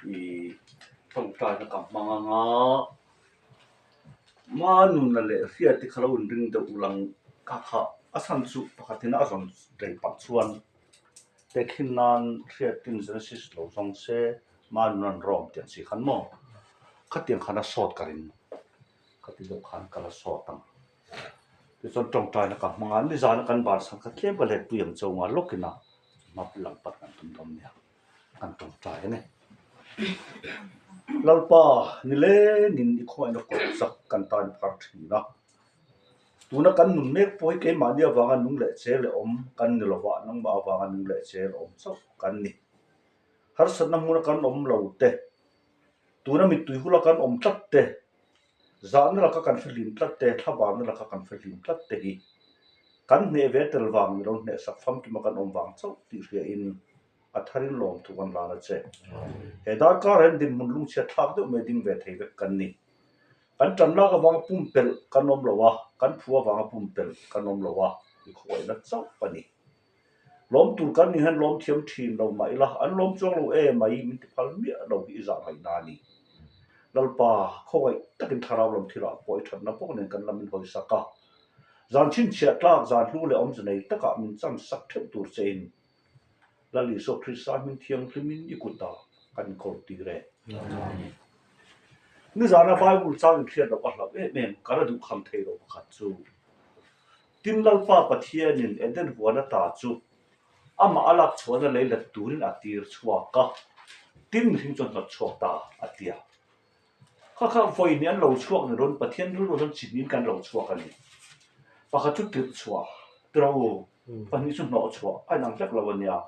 I tawngtaina ka hmang anga Manuna leh Hriati kha lo inring deuh ulang kha kha a chhan chu pakhatin a zawn rei pah chuan tehkhin nan Hriatin Genesis lo zawng se Manuna'n Rome tih ang chi khan maw khatiang khan a sawt ka ring khati deuh khan ka la sawt ang. Tichuan tawngtaina ka hmang a, nizana kan bansan kha tlem ka letpui ang chauh nga lawkin a hma lang pat kan tum dawn nia. Kan tawngtai a ni. Lalpa, nilengin i khawngaihna kawt chak kan tan i phar thin a. Tuna kan nun mek pawh hi keimahni avanga nung leh chel leh awm kan ni lova, nangmah avanga nung leh chel awm chauh kan ni. Harsatna hmuna kan awm lo te, tuna mittui hula kan awm tlat te, zahna laka kan fihlim tlat te, thlabarna laka kan fihlim tlat te hi kan hneh ve tel vang ni lo, hnehsak famkima kan awm vang chauh tih hriain a tharin lawmthu kan lan a che. He darkar hian dinhmun lungchhiat thlak deuh mai ding ve thei vek kan ni. Kan tan lak avanga pumpelh kan awm lo a, kan phu avanga pumpelh kan awm lo a, i khawngaihna chauh a ni. Lawm tur kan nih hian lawm thiam thin lo mah ila, an lawm chuang lo e mai min ti phal miah lo hi i zah ngaihna a ni. Lalpa, khawngaih takin thlarau lam thilah pawh i thatna bawk nen kan lam in hawi sak a. Zan chhinchhiah tlak, zan hlu leh awmze nei takah min chan sak theuh tur chein Lal Isua Krista hming thianghlimin i kutah kan inkawl tir e. Amen. Nizana Bible chang inhriat loh ka hlauh em em, ka la duh kham thei lo pakhat chu. Tin Lalpa Pathianin Eden huan ata chu amah a lak chhuahna lei let turin a tir chhuak a, tin mihring chuan hnawt chhuak ta a ti a. Kha kha vawiin an lo chhuak ni rawn Pathian rilru chuan chimin kan lo chhuak a ni. Pakhat chu tirh chhuah, tirh u, pahnih chu hnawh chhuah a inang hlek lo a nia.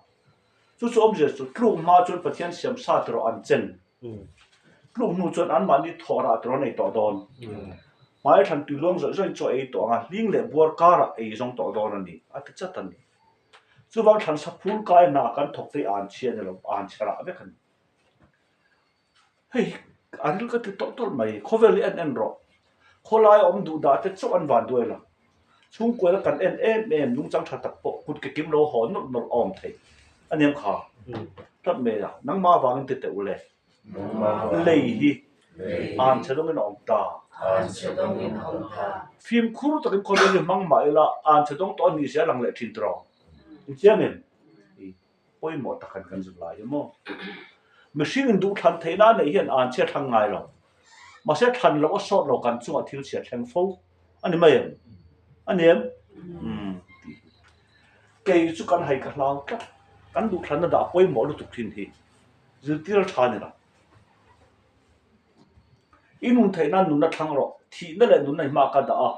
Chu chu awmzia chu tluk hma chuan Pathian siam sa tiraw an chen. Tluk hnu chuan anmahni thawh rah tiraw an ei tawh dawn. Hmai thlan tui luang zawih zawih in chaw ei tawh ang a, hling leh buar karah ei zawng tawh dawn a ni, a ti chat a ni. Chuvang thlan sa phul kai hna kan thawk te hi an chhia ni lo, an chhe rah vek a ni. Hei a ril ka ti tawlh tawlh mai, khawvel hi en en rawh. Khawlai a awm duh dah te chauh an van duai lo. Chhungkual a kan en em em nungchang tha tak pawh kut ke kim lo haw nawlh nawlh a awm thei. A niam kha tlat mai a, nangmah avangin ti teh u le. Lei hi an chhe dawngin a awm ta. Fimkhur takin khawvel hi hmang mah ila an chhe dawng tawh a nih zia a lang leh thin tawh. Inchiang em? Pawimawh tak an kan zir lai hi maw? Mihring in duh thlan theihna a neih hian an chhia thlang ngai lo. Mahse thlan loh a sawt lo kan chungah thil chhia thleng fo a ni mai em? A ni em? Umm tih hi. Kei chu kan hai ka hlau tlat. Kan duh thlanna dah pawimawh lutuk thin hi zirtir a tha ni lo. I nun theih nan nunna thlang rawh. Thihna leh nunna hi hma ka dah a,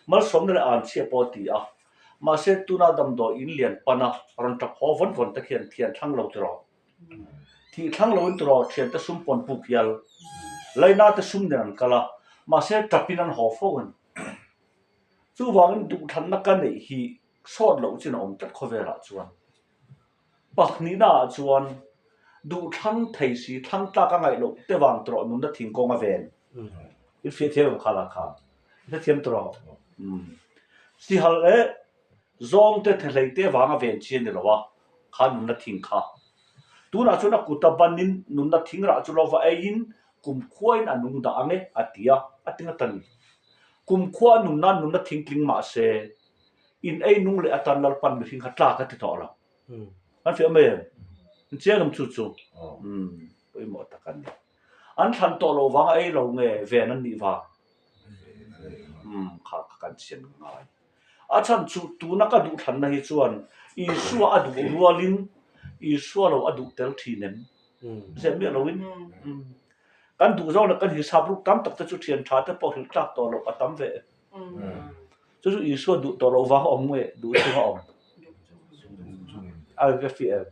malsawmna leh an chhia pawh a ti a. Mahse, tuna damdawi in lian pana rawn tap haw vawn vawn te khian thian thlang lo tiraw? Thih thlang loin tiraw thiante sum pawn puk hial. Laina te sum nen an kal a, mahse tapin an haw fo a ni. Chuvangin duhthlanna ka neih hi sawt loh chin a awm tlat khawvelah chuan. Pakhnihna ah chuan duh thlang thei si thlang tlak a ngaih loh te vang tawh nunna thingkawng a ven. I hriat thiam em kha lah kha? I hrethiam tawh? Umm. Sihal leh zawng te thehlei te vang a ven chi a ni lo a, kha nunna thing kha. Tunah chuan a kut a banin nunna thing rah chu lo va eiin kumkhuain a nung dah ang e a ti a, a ti ngat a ni. Kumkhua a nunna nunna thing tling mah se In ei nung leh atan Lalpan mihring kha tlak a ti tawh lo. Kan fiah mai em? In chiang em chu chu? Umm, pawimawh tak a ni. An thlan tawh lo vang a ei lo nge ven an nih vang? Umm, kha kha kan chian ngai. A chhan chu tuna ka duh thlanna hi chuan Isua a duh rualin Isua lo a duh tel thin em? Zep miah loin. Umm, kan duh zawng leh kan hisap ruk tam tak te chu thian tha te pawh hrilh tlak tawh loh a tam ve em? Chu chu Isua duh tawh loh vang a awm nge duh chung a awm? A ka fiah em?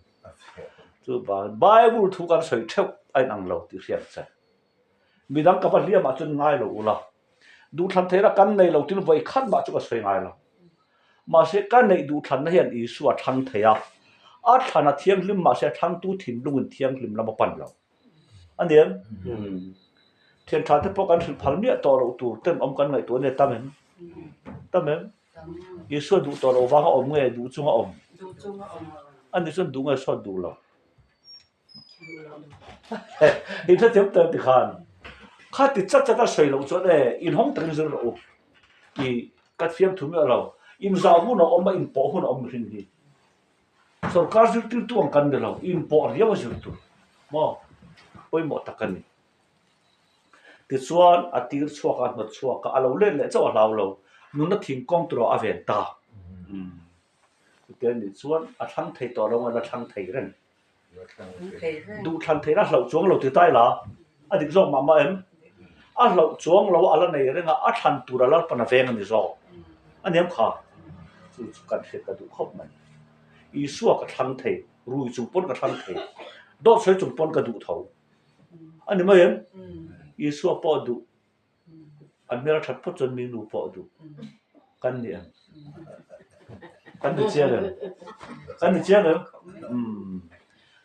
Chu vang Bible thu kan sawi theuh a inang lo tih hriat che. Midang ka va hliam ah chuan ngai lo ula. Duhthlan theihna kan nei lo tin vawi khat mah chu ka sawi ngai lo. Mahse ka neih duhthlanna hian Isua thlang thei a, a thlan a thianghlim mahse a thlangtu thinlungin thianghlim lam a pan lo. A ni em? Thian tha te pawh kan hrilh phal miah tawh loh tur ten awm kan ngaihtuah ania tam em? Tam em? Isua duh tawh loh vanga awm nge duh chunga awm? A ni chuan duh nge sawt duh lo? In hrethiam tawh em tikhan? Kha ti chat chat a sawi loh chuan e, inhawng takin zir rawh u. I ka thiam thu miah lo. Inzah hun a awm a, inpawh hun a awm mihring hi. Sorkar zirtirtu ang kan ni lo, inpawh riau a zir tur maw? Pawimawh tak a ni. Tichuan a tir chhuak a, hnawt chhuak a, a lo let leh chauh a hlau lo. Nunna thingkawng tura a ven ta. Chutiang nih chuan a thlang thei tawh lo a, la thlang thei reng. Duhthlan theihna a hlauh chuang lo ti ta ila, a dik zawk mah mah em? A hlauh chuang lo a la nei reng a, a thlan tur a lalpan a veng a ni zawk. A niam kha, chu chu kan hriat ka duh khawp mai. Isua ka thlang thei, rui chung pawn ka thlang thei, dawt sawi chung pawn ka duh tho. A ni mai em? Isua pawh a duh. An hmel a that phawt chuan mi nu pawh a duh. Kan ni em? Kan ni chiang em? Kan ni chiang em? Umm.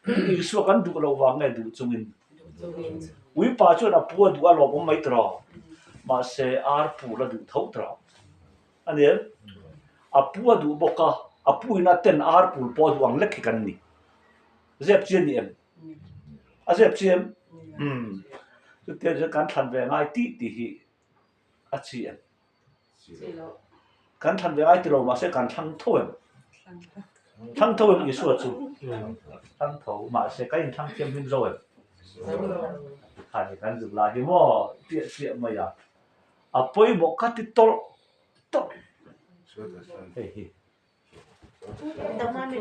Isua kan duh loh vang nge duh chungin? Uipa chuan a pu a duh a lawmawm mai tawh. Mahse ar pul a duh tho tawh. A ni em? A pu a duh bawk a, a pu in a ten ar pul pawh a duh ang lek hi kan ni. Zep chi a ni em? A zep chi em? Umm. Chutiang chuan kan thlan ve ngai tih tih hi a chi em? Kan thlan ve ngai ti lo mahse kan thlang tho em? Thlang tho em Isua chu? Thlang tho mahse kan inthlang thiam hlim zo em? Kha ni kan zuk lai hi maw chiah chiah mai a. A pawimawh ka ti tawlh tawlh hei hi.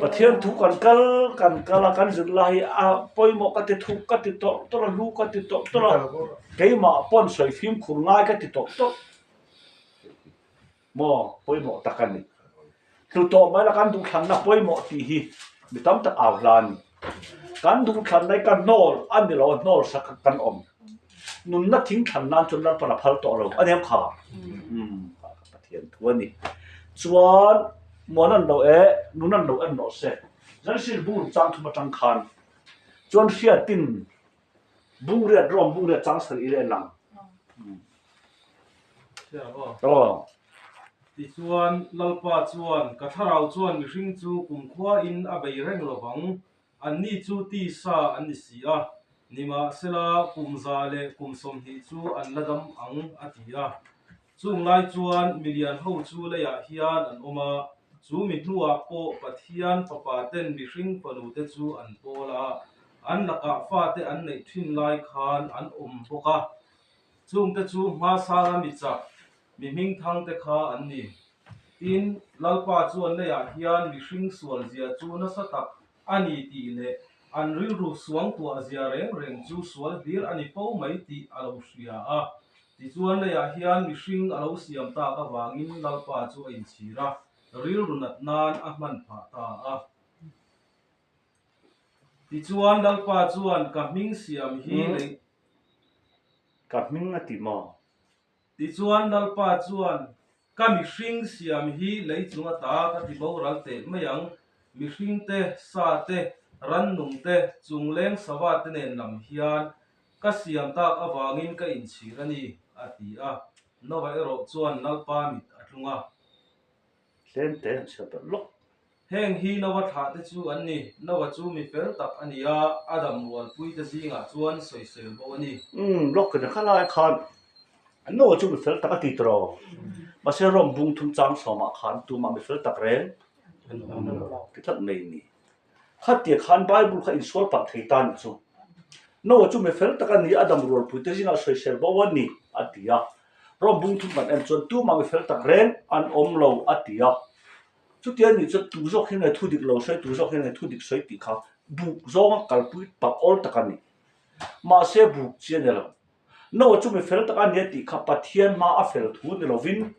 Pathian thu kan kal kan kal a kan zir lai hi a pawimawh ka ti thuk ka ti tawlh tawlh a lu ka ti tawlh tawlh a keimah pawn sawi fimkhur ngai ka ti tawlh tawlh maw pawimawh tak a ni. Hlu tawh mai la kan duhthlanna pawimawh tih hi mi tam tak au hla a ni. Kan duhthlanna hi ka hnawl a ni lo a hnawl sak kan awm. Nunna thing thlan nan chuan Lalpan a phal tawh lo a nia kha. Umm kha ka Pathian thu a ni. Chuan muan an lo e, nun an lo en rawh se. Genesis bung chang thum atang khan chuan hriatin bungriat rawng bungriat chang sarih leh lang. Aw. Tichuan Lalpa chuan ka thlarau chuan mihring chu kumkhuain a bei reng lovang Anni chu tisa an ni si a, nimahsela kum za leh kum 20 chu an la dam ang, a ti a. Chung lai chuan milian ho chu leiah hian an awm a, chu mi hnuah pawh Pathian fapa ten mihring fanute chu an pawl a, an lakah fate an neih thin lai khan an awm bawk a. Chungte chu hmasanga mi chak, mi hmingthangte kha an ni. Tin, Lalpa chuan leiah hian mihring sualzia chu nasa tak a ni tih leh an rilru suangtuah zia reng reng chu sual hlir a ni fo mai tih a lo hria a. Tichuan leiah hian mihring a lo siam tak avangin Lalpa chu a inchhir a, rilru nat nan a hman phah ta a. Tichuan Lalpa chuan ka hming siam hi lei. Ka hming a ti maw? Tichuan Lalpa chuan Ka mihring siam hi lei chung ata ka ti boral teh mai ang, mihring te, sa te, rannung te, chungleng sava te nen lam hian ka siam tak avangin ka inchhir a ni, a ti a. Noah erawh chuan Lalpa mit a tlung a. Tlem te an chhiat belh lawk. Heng hi Noa thlah te chu an ni. Noa chu mi fel tak a ni a, a dam rualpui te zingah chuan sawisel bo a ni. Umm, lawk ka ni kha lai khan Noa chu mi fel tak a ti tawh. Mahse Rome bung thum chang sawmah khan tumah mi fel tak reng an awm lo ti tlat mai a ni. Khatia khan Bible kha insual palh thei ta ni chu. Noa chu mi fel tak a ni, a dam rualpui te zingah sawisel bo a ni a ti a. Rome bung thum kan en chuan tumah mi fel tak reng an awm lo a ti a. Chutia nih chuan tu zawk hian nge thu dik lo sawi, tu zawk hian nge thu dik sawi tih kha buk zawnga kalpui palh awl tak a ni. Mahse buk chi a ni lo. Noah chu mi fel tak a nia tih kha Pathian hma a fel thu ni lovin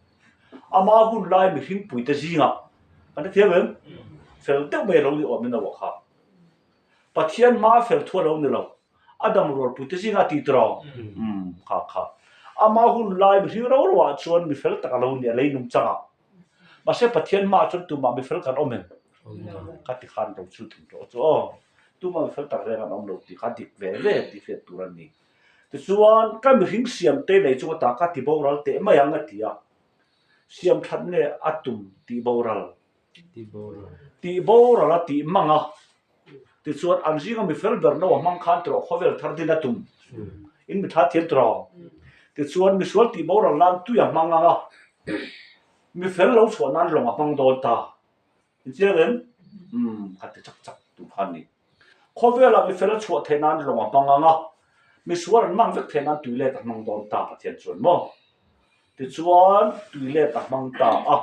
ama hun lai mihring puite zingah kan hrethiam em? Fel deuh mai a lo ni awm e Noah kha. Pathian hma a fel thu a lo ni lo. A dam rualpuite zingah a ti tawh. Umm kha kha. Ama hun lai mihring ro ro ah chuan mi fel tak a lo ni a lei nung changah. Mahse Pathian hmaah chuan tumah mi fel kan awm em? Ka ti khan ro chu thung tawh chu aw. Tumah mi fel tak reng an awm lo tih kha dik ve ve tih hriat tur a ni. Tichuan ka mihring siam te lei chung ata ka ti boral teh mai ang a ti a. Siam that nge a tum tih boral? Tih boral a tih mang a. Tichuan, an zinga mi fel ber Noah hmang khan tawh khawvel thar din a tum. In mi tha thiam tawh. Tichuan, misual tih boral nan tui a hmang ang a, mi fel lo chhuah nan lawng a hmang dawn ta. Inchiang em? Umm, ka ti chak chak tu kha a ni. Khawvelah mi fel a chhuah theih nan lawng a hmang ang a, misual an hmang vek theih nan tui let a hmang dawn ta Pathian chuan maw? Tichuan, tui let a hmang ta a.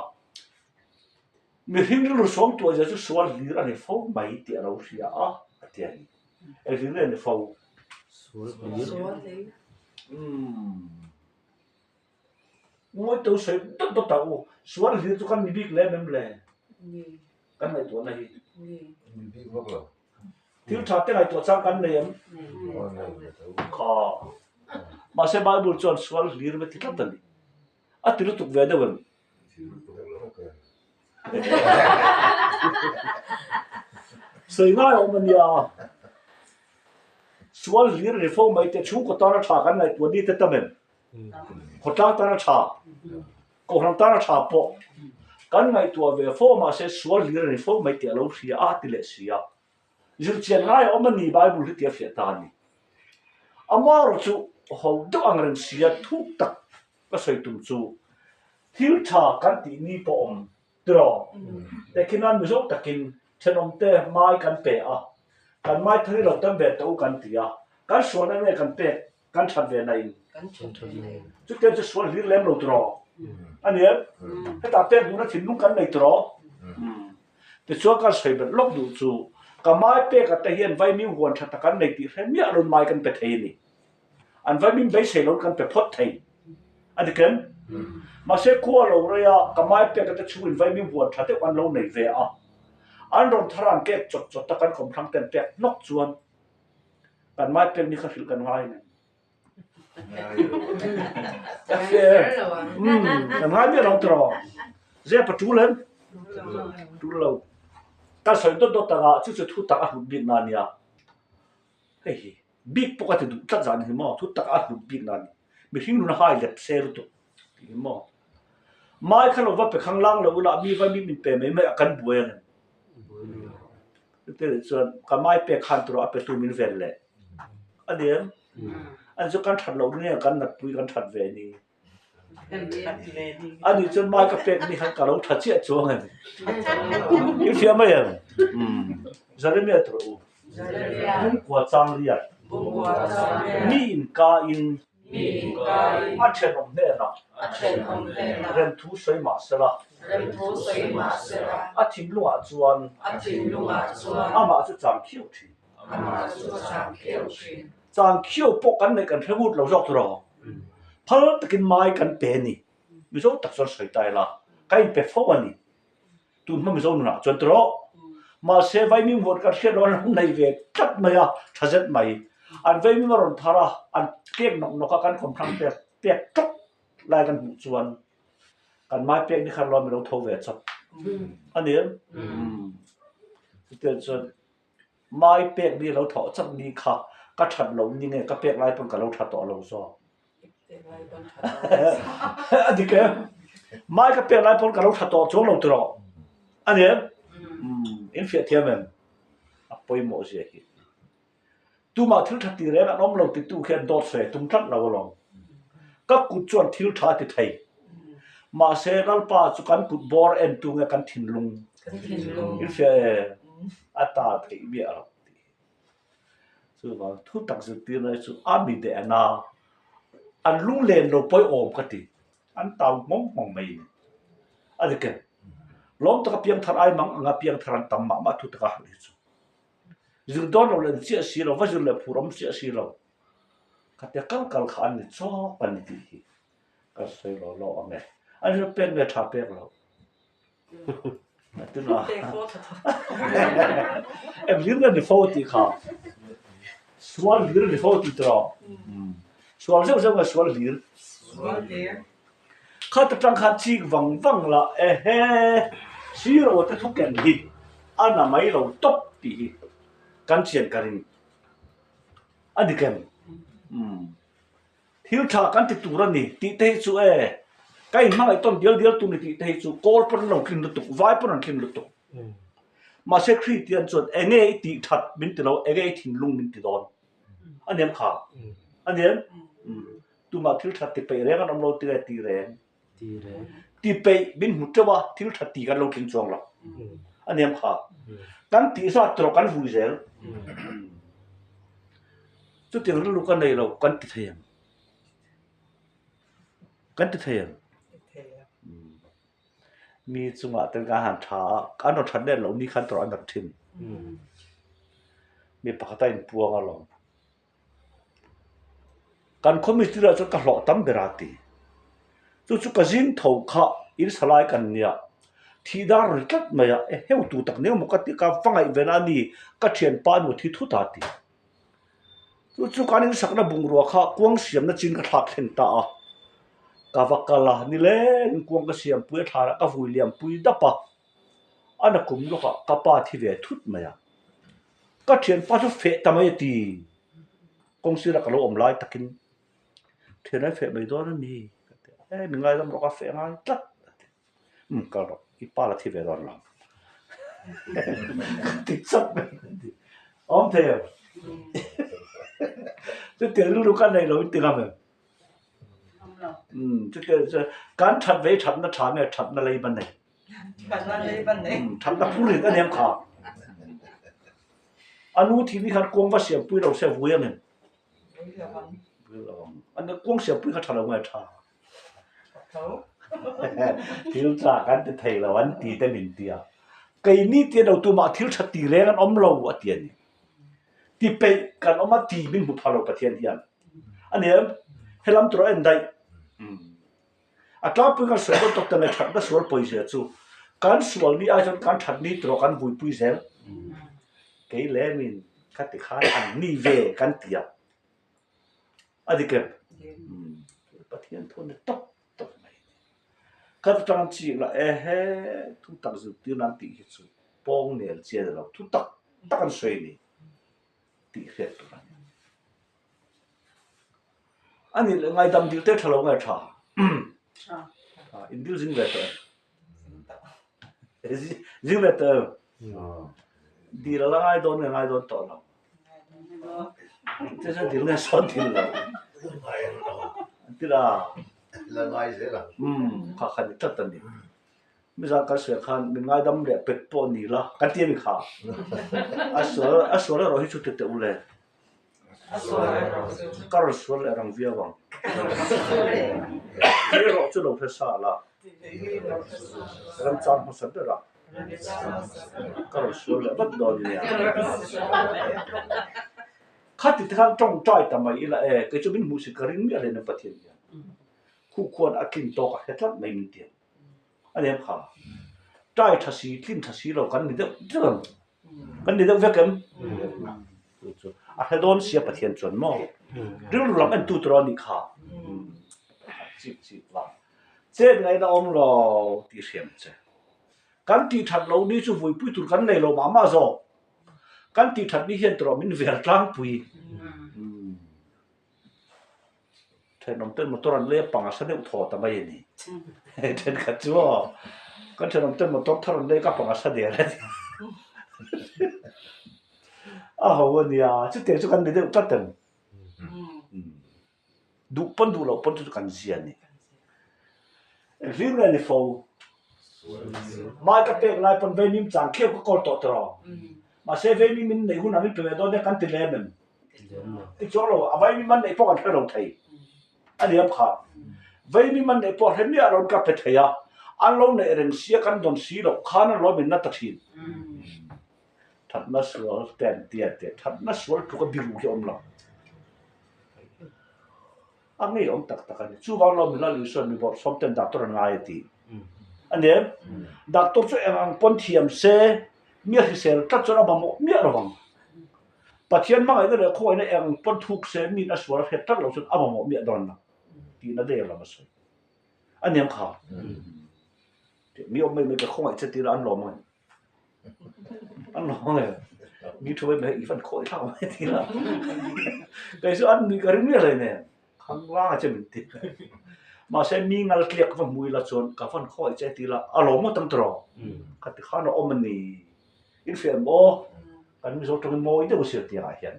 Mihring rilru sawm tuah zia chu sual hlir a ni fo mai tih a lo hria a, a ti a ni. Eng hlir nge a ni fo? Sual hlir. Umm. Ngawi teu sawi dawt dawt ang u. Sual hlir chu kan ni bik lem em le? Kan ngaihtuahna hi. Ni bik vak lo. Thil tha te ngaihtuah chang kan nei em? Kha. Mahse Bible chuan sual hlir ve ti tlat a ni. A ti lutuk ve deuh em? Sawi ngai a awm a nia. Sual hlir ri fo mai te chhungkaw tana tha kan ngaihtuah ni te tam em? Khawtlang tana tha, kohhran tana tha pawh kan ngaihtuah ve fo mahse sual hlir ri fo mai tih a lo hria a ti leh si a. Zirchian ngai a awm a ni Bible hi tih a fiah ta a ni. Amaherawhchu chu ho deuh ang reng sia thuk tak Ka sawi tum chu thil tha kan tih ni pawh awm tiraw? Tehkhinan Mizo takin thenawmte mai kan pe a, kan mai thar i lo tam ve tawh u kan ti a, kan sual na nge kan pek kan that ve na in? Chutiang chu sual hlir lem lo tiraw? A ni em? Hetah pek duhna thinlung kan nei tiraw? Tichuan kan sawi belh lawk duh chu ka mai pek ate hian vaimim huan tha tak an nei tih hre miah lo mai kan pe thei a ni. An vaimim beisei lo kan pe phawt thei a ni ken. Mahse khua lo rei a, ka mai pek ate chhungin vaimim huan tha deuh an lo nei ve a. An rawn thar a an kek chawt chawt a, kan kawmthlang ten pek hnawk chuan kan mai pek ni kha hrilh kan ngai nen. Kan ngai miah lo tiraw? Zep a tul em? Tul lo. Kan sawi dawt dawt anga chu chu thu tak a hlut bik na ania. Hei hi. Bik pawh ka ti duh tlat zan hi maw, thu tak a hlut bik na ni. Mihring nun a hai lep se lutuk tih hi maw. Mai kha lo va pe khang lang lo ula mi vai mi min pe mai mai a kan buai ang em? Chutih leh chuan ka mai pek khan tur a petu min ven leh a ni em? Ani chu kan that loh nge kan natpui kan that ve ni. A nih chuan mai ka pek ni khan ka lo tha chiah chuang em? I hria mai em? Jeremia tur u. Bungkua chang riat. Mi inka in a thenawm hnenah remthu sawi mah sela a thinlungah chuan amah chu chang khiau thin. Chang khiau pawh kan neih kan hre ngut lo zawk tur aw. Phal takin mai kan pe a ni. Mizo tak chuan sawi ta ila, ka inpe fo a ni. Tun hma Mizo nunah chuan ti rawh. Mahse, vaimim huan kan hriat loh an lo nei ve tlat mai a, tha zet mai. An vaimim a rawn thar a, an kek nawk nawk a, kan kawmthlang pek pek tawp lai kan hmuh chuan kan mai pek ni khan lo mi lo tho ve chawp a ni em? Chutiang chuan Mai pek ni lo thawh chak ni kha ka that lo ni nge ka pek lai pawn ka lo tha tawh lo zawk. A dik em? Mai ka pek lai pawn ka lo tha tawh chuang lo tiraw? A ni em? In fiah thiam em? A pawimawh zia hi. Tumah thil tha ti reng an awm lo titu khian dawt sawi a tum tlat lo alawm. Ka kut chuan thil tha a ti thei. Mahse Lalpa chu kan kut bawr entu nge kan thinlung? In hria e, a ta theih miah lo tih hi. Chuvang thu tak zirtirna hi chu a mi deh a na. An lunglen lo pawiawm ka ti. An tau hmawng hmawng mai a ni. A dik em? Lawm taka piangthar ai mang anga piangthar an tam mah mah thu taka harh hi chu. Zir dawn lo leh chiah si lo, va zir leh phur awm chiah si lo. Khatia kal kal kha an ni chawk a ni tih hi ka sawi lo lo ang e. An hrilh pek nge tha pek lo? Eng hlir nge ni fo tih kha? Sual hlir ni fo tih tawh. Sual zeuh zeuh nge sual hlir? Khat atang khan chik vang vang la ehe sir aw te thu ken hi a na mai lo tawp tih hi kan chian ka ring a dik em? Umm thil tha kan ti tur a ni tih te hi chu e ka inhmangaih tawn dial dial tur ni tih te hi chu kawl pawn an lo tlin lutuk vai pawn an tlin lutuk. Mahse Kristian chuan enge i tih that min ti lo, enge i thinlung min ti dawn. A niam kha. A niam? Tumah thil that ti peih reng an awm lo ti nge ti reng. Ti peih min hmu teuh a, thil that ti kan lo tling chuang lo. A niam kha. Kan tih zat tawh kan vui zel. Chutiang rilru ka nei lo kan ti thei ang. Kan ti thei ang. Mi chungah ten kan han tha a, an rawn that let loh ni khan tawrh an nat thin. Mi pakhat a inpuang alawm. Kan khaw mistiri ah chuan ka hlawh tam ber a ti. Chu chu ka zing tho kha in salai kan nia. Thih dar ri tlat mai a, e heu tu tak nia maw ka ti ka va ngaih ve na a ni, ka thianpa a nu thi thut a ti. Chu chu kan insakna bungrua kha kuang siamna chin ka thlak thleng ta a, ka va kal a, nileng kuang ka siampui a thlanah ka vui liampui dap a, a na kum lawkah ka pa thi ve thut mai a, ka thianpa chu feh ta mai a ti, kawng sirah ka lo awm lai takin thian ai feh mai dawn a ni ka ti a, e mi ngaidam rawh ka feh ngai tlat a ti. Umm kal rawh, i pa la thi ve dawn lo. Ka ti chap mai ka ti. Awm thei em? Chutiang rilru ka nei lo in ti ngam em? Umm chutiang chu kan that ve thatna tha nge thatna lei ban nei? Thatna lei ban nei. Umm thatna phur rit a niam kha. A nu thi ni khan kuang va siampui lo se vui ang em? Vui lo ang. Vui lo ang. A kuang siampui kha tha lo nge tha? Thil tha kan ti thei lo an ti te min ti a, keini tia lo tumah thil tha ti reng an awm lo a ti a ni. Ti peih kan awm a ti min hmu pha lo Pathian hian. A ni em? Helam tur a en daih. A tlangpui kan sawi dawn tawk ta mai thatna sual pawizia chu kan sual ni ai chuan kan that ni tur kan vuipui zel. Kei lemin ka ti khan an ni ve kan ti a. A dik em? Pathian thu a ni tawp tawp mai a ni. Ka tang chik lah ehe thu tak zirtir nan tih hi chu pawng nel chi a ni lo, thu tak tak an sawi a ni tih hriat tur a ni. A nih leh ngaidam dil te tha lo nge tha? Tha. In dil zing ve tawh em? Zing ve tawh em? Dil a la ngai dawn nge ngai dawn tawh lo? Chu chu dil nge sawn dil lo? An ti la. La ngai zel a. Umm kha kha ni tlat a ni. Mizan kan sawi khan min ngaidam leh pek pawh ni la kan ti a ni kha. A sual a sual erawh hi chu ti teh u le. Ka rawn sual leh rang viau ang. Tih erawh chu lo hre sa la. Ramchang hmasa berah ka rawn sual leh vat dawn nia. Khati te khan tawngtai ta mai ila e, kei chu min hmuh si ka ring miah hle nen Pathian hian. Khu khuan a tlin tawk a hre tlat mai min ti ang. A ni em kha? Tai tha si, tlin tha si lo kan ni deuh deuh em? Kan ni deuh vek em? Chu chu a hre dawn sia Pathian chuan maw? Rilru lam entu tur a nih kha. Chip chip la. Chet ngaihna awm lo tih hriam che. Kan tih that loh ni chu vuipui tur kan nei lo mah mah zawk. Kan tih that ni hian tawrh min vel tlangpui. Thenawm ten motor an lei a pang a sa deuh thaw ta mai a ni. Thenkhat chu aw kan thenawm ten motor thar an lei ka pang a sa der a ni. A ho a nia, chutiang chu kan ni deuh tlat em? Duh pawn duh loh pawn chu chu kan zia a ni. Engvir nge ni fo? Mai ka pek lai pawn veimim chang khiau ka kawl tawh tawh. Mahse veimim in neih hunah min pe ve dawn nia kan ti lem em? Ti chuang lo, a vaimi man neih pawh kan hre lo thei. A ni am kha. Vaimi man neih pawh hre miah lo in ka pe thei a, an lo neih reng sia kan dawn si loh khan an lo min na ta thin. Thatna sual te an tia teh, thatna sual tluk a biru hi a awm lo. A ngei awm tak tak a ni. Chuvang lo mila lui sawn mi bawrhsawm ten doctor an ngai a ti. A ni em? Doctor chu eng ang pawn thiam se, mi a hrisel tlat chuan a mamawh miah lo vang. Pathian hmangaihna leh khawngaihna eng pawn thuk se min a sual a hriat tlat loh chuan a mamawh miah dawn lo tihna der lam a sawi. A niang kha. Mi awm mai mai ka khawngaih che tira an lawm ang em? An lawm ang em? Mi thu mai mai i van khawi thlak mai tira. Kei chu an nui ka ring miah lo nen. Khang langa che min ti. Mahse mi ngal tliak va hmui la chuan ka van khawi che tira a lawm ngawt ang tawh. Ka ti khan a awm a ni. In hria em aw? Kan Mizo tawngin mawi deuh a sir tiangah hian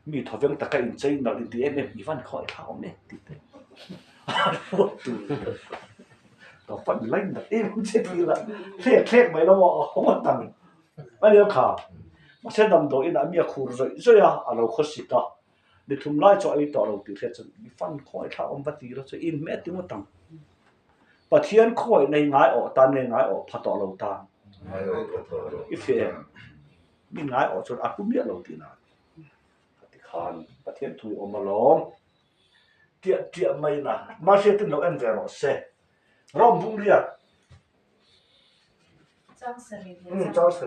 mi thawveng taka inchei nalh inti em em i van khawngaih thlak awm e tih te a hruat tur ka fan lai nalh em em che tih lah thlek thlek mai lo a awm a tang a nia kha. Mahse damdawi inah mi a khur zawih zawih a, a lo khawsik a, ni thum lai chu a ei tawh lo tih hriat chuan i fan khawngaih thlak awm va ti ila chu inhmeh ti ngawt ang. Pathian khawngaih nei ngai awh tan nge ngai awh pha tawh lo tan? I hria em? Mi ngai awh chuan a hlu miah lo tih na a ti khan Pathian thu i awm alawm. Tiah tiah mai na mahriatin lo en ve rawh se. Rom bung riat. Chang sarih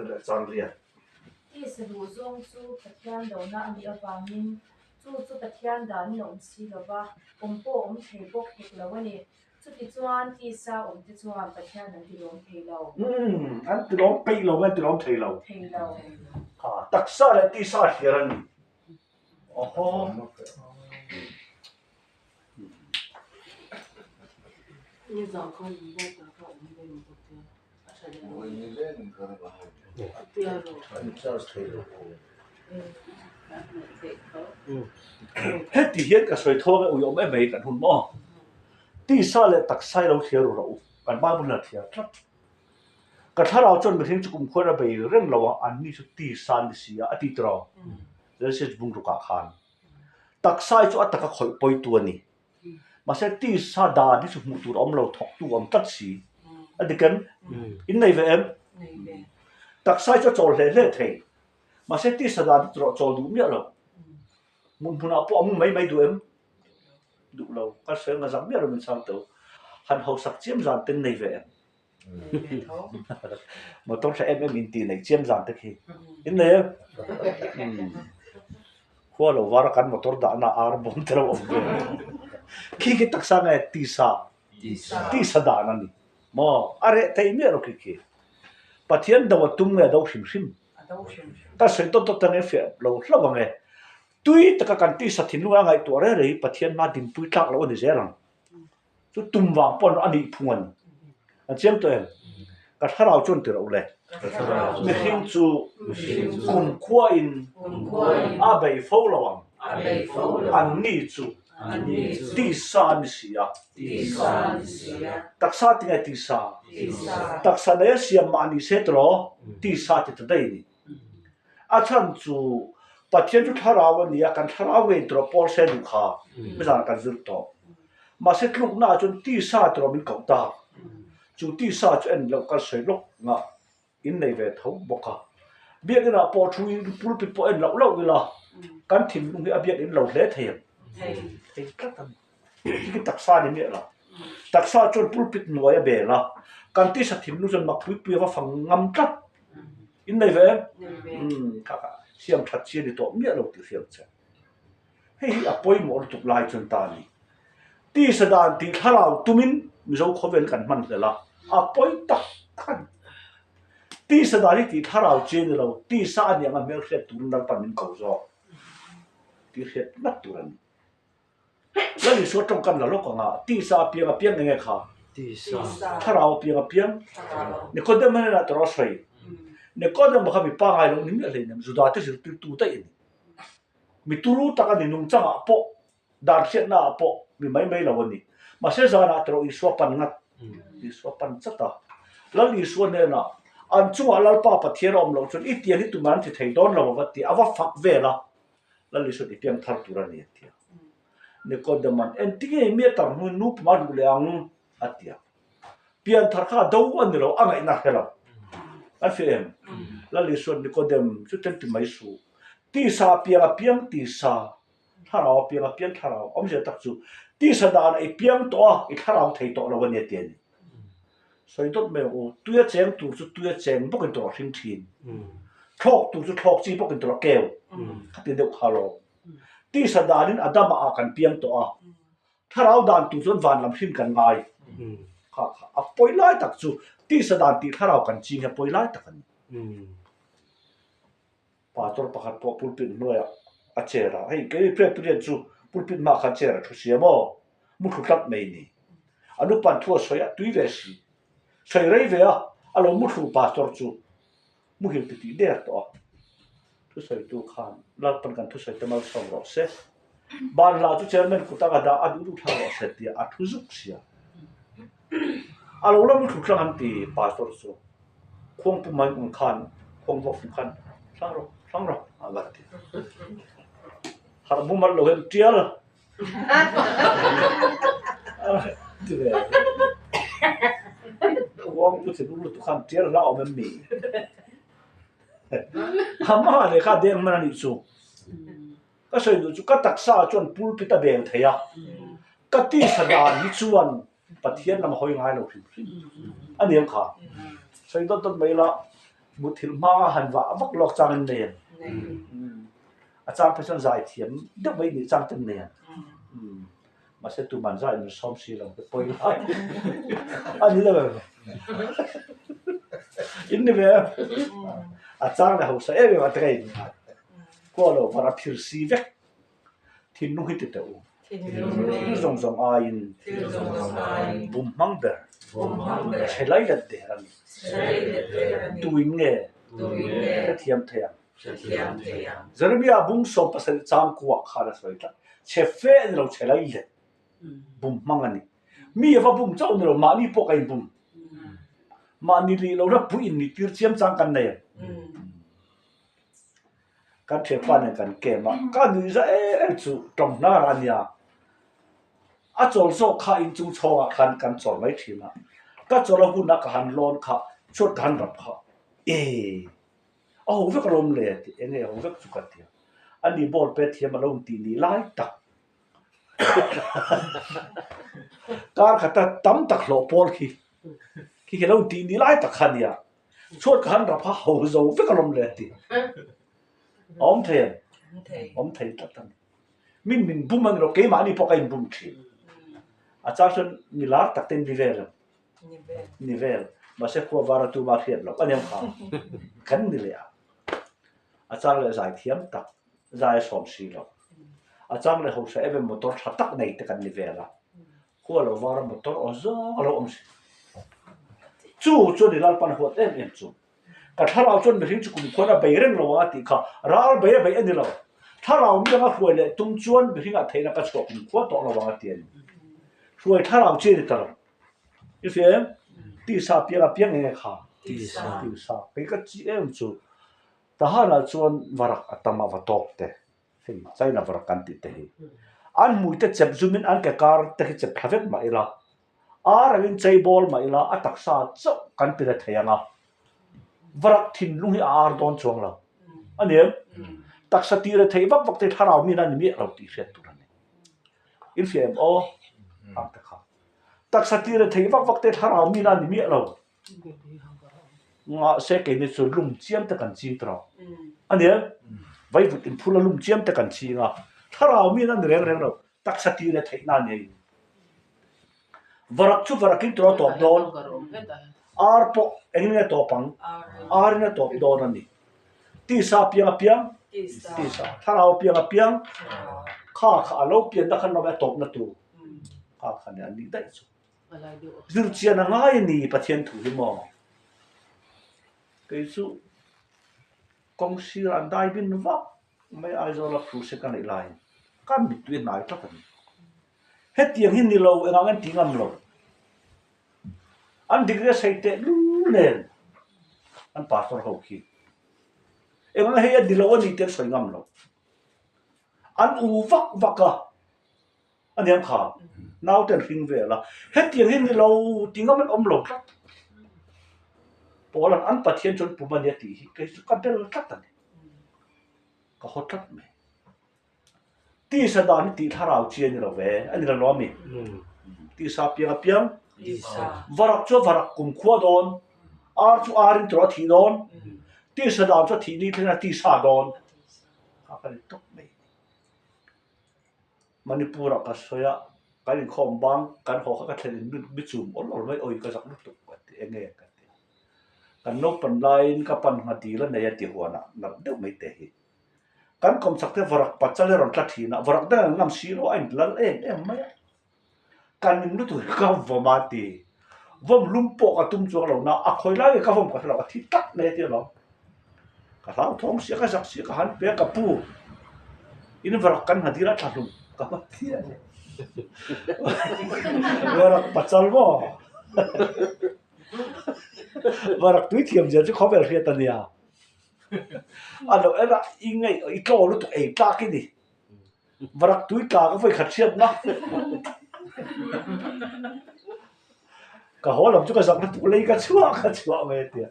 leh chang riat. Tisa duh zawng chu Pathian dona a nih avangin chu chu Pathian danin a awm si lo va, awm pawh awm thei bawk hek lo a ni. Chutichuan tisa awmte chuan Pathian an tilawm thei lo. Umm, an tilawm peih lo nge an tilawm thei lo? Thei lo. Ha, taksa leh tisa a hliar a ni. Awhaw. Heti hian ka sawi thawng e uiawm em mai kan hun maw? Tisa leh taksa hi lo thliar ru rawh u, kan Bible hian a thliar tlat. Ka thlarau chuan mihring chu kumkhuan a bei reng lo a, anni chu tisa an ni si a, a ti tawh rawh. Genesis bungrukah khan. Taksa hi chu a taka khawih pawitu a ni. Mahse tisa dan hi chu hmuh tur a awm lo, thawktu a awm tlat si. A dik em? In nei ve em? Taksa hi chu a chawl hle hle thei. Mahse tisa dan hi chu rawh chawl duh miah lo. Hmun hmunah pawh a mu mai mai duh em? Duh lo. Ka sawi anga zak miah lo min chhang teu. Han hausak chiam zan ten nei ve em? Motor tha em em in tih neih chiam zan te khi in nei em? Khua lo var a kan motor dahna ar bawm te lo awm ve. Khi khi taksa nge tisa tisa dan a ni maw? A reh thei miah lo khi khi. Pathian do a tum nge a do hrim hrim? Ka sawi tawt tawt ang e fiah lo hlauh ang e. Tui taka kan tisa thinlung a ngaihtuah reng reng hi Pathian hma dinpui tlak loh a ni zel ang. Chu tum vang pawh a nih phung a ni. An chiang tawh em? Ka thlarau chuan ti rawh u le. Mihring chu kumkhuain a bei fo lo ang. Anni chu tisa an ni si a. Taksa ti nge tisa? Taksa nei a siam mah ni se tiraw tisa ti ta daih a ni. A chhan chu Pathian chu thlarau a ni a, kan thlarau ngei tiraw Paul se duh kha mizan kan zir tawh. Mahse tlukna ah chuan tisa tiraw min koh ta. Chu tisa chu en loh kan sawi lawk ngah in nei ve tho bawk a. Biakinn ah pawh thu in pulpit pawh en loh loh ila kan thinlung hi a biakinn lo hle thei ang. Thei tlat a ni. Khi taksa a ni miah lo. Taksa chuan pulpit hnuai a bel a, kan tisa thinlung chuan mak pui pui a va fang ngam tlat. In nei ve em? Umm kha kha siam that chi a ni tawh miah lo tih hriat che. Hei hi a pawimawh lutuk lai chuan ta a ni. Tisa dan tih thlarau tumin Mizo khawvel kan hman hlel a, a pawi tak tak a ni. Tisa dan hi tih thlarau chi a ni lo, tisa a nih anga hmelhriat turin Lalpan min ko zawk tih hriat ngat tur a ni. Lal Isua tawngkam la lawk anga tisa a piang a piang enge kha? Thlarau a piang a piang. Nikodem hnenah tawrh a sawi. Nikodem kha mi pangai lo ni miah hleinem, Juda te zirtirtu daih a ni. Mi turu tak a ni, nungchangah pawh, dan hriatna ah pawh mi mai mai lo a ni. Mahse zanah tawrh Isua pan ngat, Isua pan chat a. Lal Isua hnenah, An chungah Lalpa Pathian a awm loh chuan i tiang hi tumah an ti thei dawn lo a va ti a, a va fak vel a. Lal Isua i piang thar tur a ni a ti a. Nikodema'n, Engtinge mi a tar hnuin nu pum a duh leh ang? a ti a. Pian thar kha a do a ni lo, a ngaihna a hre lo. An hria em? Lal Isua'n Nikodem chu ten ti mai suh. Tisa a piang a piang tisa, thlarau a piang a piang thlarau. Awmzia tak chu tisa danah i piang tawh a, i thlarau thei tawh lo a ni a ti a ni. Sawi dawt mai ang u, tuia cheng tur chu tuia cheng bawkin tawrh a hring thin. Thlawk tur chu thlawk chi bawkin tawrh a keu. Khati deuh kha lawm. Tisa danin Adama ah kan piang tawh a, thlarau dan tur chuan van lam hrim kan ngai. Kha kha a pawi lai tak chu tisa dan tih thlarau kan ching hi a pawi lai tak a ni. Pastor pakhat pawh pulpit hnuaiah a chair a, hei kei Presbyterian chu pulpit hmaah khan chair a thu sia maw? Muthlu tlat mai ni. A nupan thu a sawi a, tui ve si. Sawi rei ve a, a lo muthlu pastor chu. Muhil ti tih der tawh a. Thusawitu khan Lalpan kan thusawi te malsawm rawh se. Banhla chu chairman kut a ka dah a duh duh thlang rawh se tia a thu zuk sia. A lo la mu thu thlang an ti pastor chu. Khuang pu mai ang khan khuang vawk fung khan thlang rawh thlang rawh a va ti. Harh mumal lo hian tial ti ve. Khuang pu thinur lutuk khan tial hla awm em mi? Amah leh kha deng hman a nih chu. Ka sawi duh chu ka taksa chuan pulpit a bel thei a, ka tisa dan hi chuan Pathian lam a hawi ngai lo hrim hrim a ni ang kha. Sawi dawt dawt mai la, mutthilh hma han vah vak lawk chang in nei ang. A chang phei chuan zai thiam deuh mai nih chang te an nei ang. Mahse tuman zai in sawm si lo te pawi lai a ni lo em? In ni ve em? A chang leh hausa em em a te ka in ngai. Kua lo var a phir si vek. Thinlung hi ti teh u. Thil zawng zawng aiin bum hmang ber chhe lai let der a ni. Tuin nge hrethiam thei ang? Jeremiah bung 17 chang kuah khan a sawi tlat, Chhe fe a ni lo, chhe lai let bum hmang a ni. Mi a va bum chauh a ni lo, mahni pawh ka inbum. Mahni lih lohna pui innih tir chiam chang kan nei ang. Kan thianpa nen kan kem a, ka nuih za em em chu tawng hnar a nia. A chawl zawk kha inchung chhawngah khan kan chawl mai thin a, ka chawl a huna ka han lawn kha chhuat ka han rap kha ee. A ho vek alawm le tih eng nge a ho vek chu ka ti a, ani ball pet thiam a lo intih ni lai tak kar khata tam tak hlawh pawl khi khi khi lo intih ni lai tak kha a nia, chhuat ka han rap a ho zo vek alawm le tih a awm thei em? Awm thei tlat a ni. Min min bum a ni lo, keimahni pawh ka inbum thin. A chang chuan mi lar tak te in vi vel em? Ni vel. Mahse khua var a tuma hriat loh a nia kha. Kan ni leh a. A chang leh zai thiam tak, zai a sawm si lo. A chang leh hausa em em motor tha tak nei te kan ni vel a. Khua lo var a motor aw zawng a lo awm si. Chu chuan i Lalpan huat em em chu. Ka thlarau chuan mihring chu kumkhuan a bei reng lo ang a tih kha ral bei a bei a ni lo. Thlarau mi anga hruai leh tum chuan mihringah theihna ka chhuah kumkhua tawh lo ang a ti a ni. Hruai thlarau chi a ni ta lo. I hria em? Tisa piang a piang eng nge kha? Tisa. Tisa. Kei ka chi em chu Tahan-ah chuan varak a tam a va tawk te. Hei China varak kan tih te hi. An hmui te chep zumin an ke kar te khi chep thla vek mah ila. Ar angin chei bawl mah ila a taksa chauh kan ti re thei ang a. Varak thinlung hi a ar dawn chuang lo. A ni em? Taksa ti re theih vak vak te thlarau mi na ni miah lo tih hriat tur a ni. In hria em aw? Ang te kha. Taksa ti re theih vak vak te thlarau mi na ni miah lo. Mahse keini chu lum chiam te kan ching tawh. A ni em? Vaivut inphul a lum chiam te kan ching a. Thlarau mi na ni reng reng lo. Taksa ti re theih na a ni a in. Varak chu varakin tur a tawp dawn. Ar pawh engin nge tawp ang? Arin a tawp dawn a ni. Tisa piang a piang? Tisa. Thlarau piang a piang? Kha kha a lo pian na khan lawm a tawpna tur. Kha kha nia nih daih chu. Zirchian a ngai a ni Pathian thu hi maw? Kei chu kawng sir an dai bin vak mai Aizawl a crusade ka neih laiin ka mittui a hnai tlat a ni. Hetiang hi ni lo engah nge an ti ngam lo. An degree a sei teh lul nen an pastor ho khi engah nge hei a ni lo a ni tih an sawi ngam lo. An u vak vak a. A nia kha, naute an hring vel a, hetiang hi ni lo ti ngam an awm lo tlat. Paul-a'n an Pathian chuan pum a nia tih hi kei chu ka bel tlat a ni. Ka haw tlat mai. Tisa dan hi tih thlarau chi a ni lo ve, a ni lo lo a mi? Tisa piang a piang, varak chu a varak kumkhua dawn, ar chu arin tawrh a thih dawn, tisa dan chu a thih ni thleng a tisa dawn. Kha ka ni tawp mai. Manipur ah ka sawi a, kan inkhawm bang kan haw kha ka thlen in mi chum awl awl mai awi ka zak lutuk ka ti eng nge ka ti a. Kan naupan laiin ka pan ngha dil a nei a ti huan ah nalh deuh mai te hi. Kan kawmchak te varak pachal hi a rawn tla thin a, varak dang an ngam si lo a inlal em em mai a. Kan ning lutuk hi ka vawm a ti. Vawm lum pawh ka tum chuang lo na a khawi lai nge ka vawm ka hre lo a thi tlat mai a ti alawm. Ka hlauthawng sia, ka zak sia, ka han pe a, ka pu in varak kan hna dil a tla hlum ka hma thiam e. Varak pachal maw? Varak tui thiam zia chu khawvel hriat a nia. A lo en a, i ngaih i tlaw lutuk ei tlak i ni. Varak tui tla ka vawi khat hriat na. Ka haw lam chu ka zak lutuk lei ka chhuah ka chhuah mai a tia.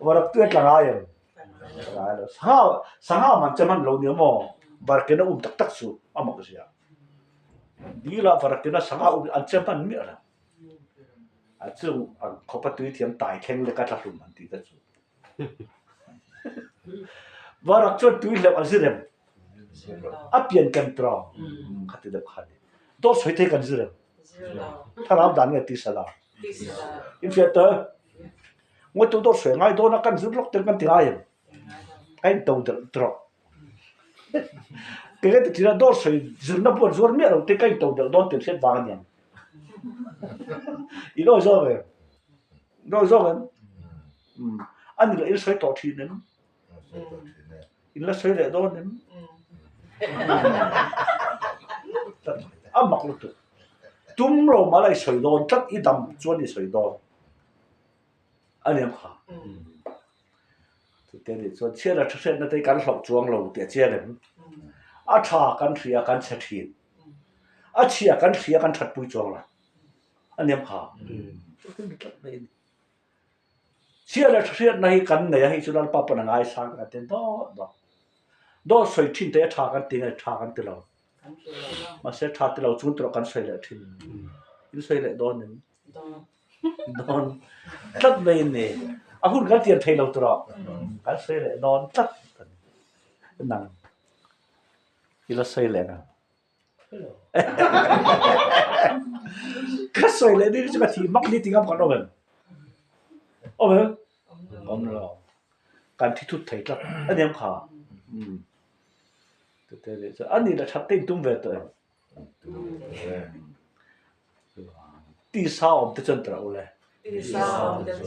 Varak tui a tla ngai em? Tla ngai lo. Sangha sangha man che hman lo nia maw? Varakin a um tak tak chu a mak zia. Dil ah varakin a sangha um an che hman miah lo. A chung ang khawpa tui thiam tai thleng lek a tla hlum an tih te chu. Varak chuan tui hleuh a zir em? A pian kan tawng kha ti deuh kha a ni. Dawt sawi thei kan zir em? Thlarau dan nge tisa dan? Infiah tawh em? Ngawitu dawt sawi ngai dawn a kan zir lawk tel kan ti ngai em? Ka in to delh tawh. Kei ka ti thin a dawt sawi zirna pawh an zuar miah lo te ka in to delh dawn tih an hriat vang a niang. I lawi zawk em? Lawi zawk em? A ni loh in sawi tawh thin em? In la sawi leh dawn em? A mak lutuk. Tum lo mah la i sawi dawn tlat i dam chuan i sawi dawn. A ni ang kha. Chute nih chuan chhiat a tha hriatna te hi kan hlauh chuang lo tih a chiang em? A tha kan hria kan chhe thin. A chhia kan hria kan thatpui chuang lo. A ni ang kha. Chute ni tlat mai a ni. Chhiat a tha hriatna hi kan nei a, hei chu Lalpa pawn a ngaisang kan ti dawt dawt. Dawt sawi thin te hi a tha kan ti nge tha kan ti lo. Mahse tha ti lo chung tur ah kan sawi leh thin. In sawi leh dawn em? Dawn tlat mai a ni. A hun kan tiam thei lo tur ah kan sawi leh dawn tlat a ni. Nang i la sawi leh ang. Ka sawi leh ni chu ka thih hmak ni ti ngam kan awm em? Awm em? Awm lo. Kan thi thut thei tlat a ni ang kha. Chute leh chuan a nih la that te in tum ve tawh em? Tisa awm te chuan tawrh u le.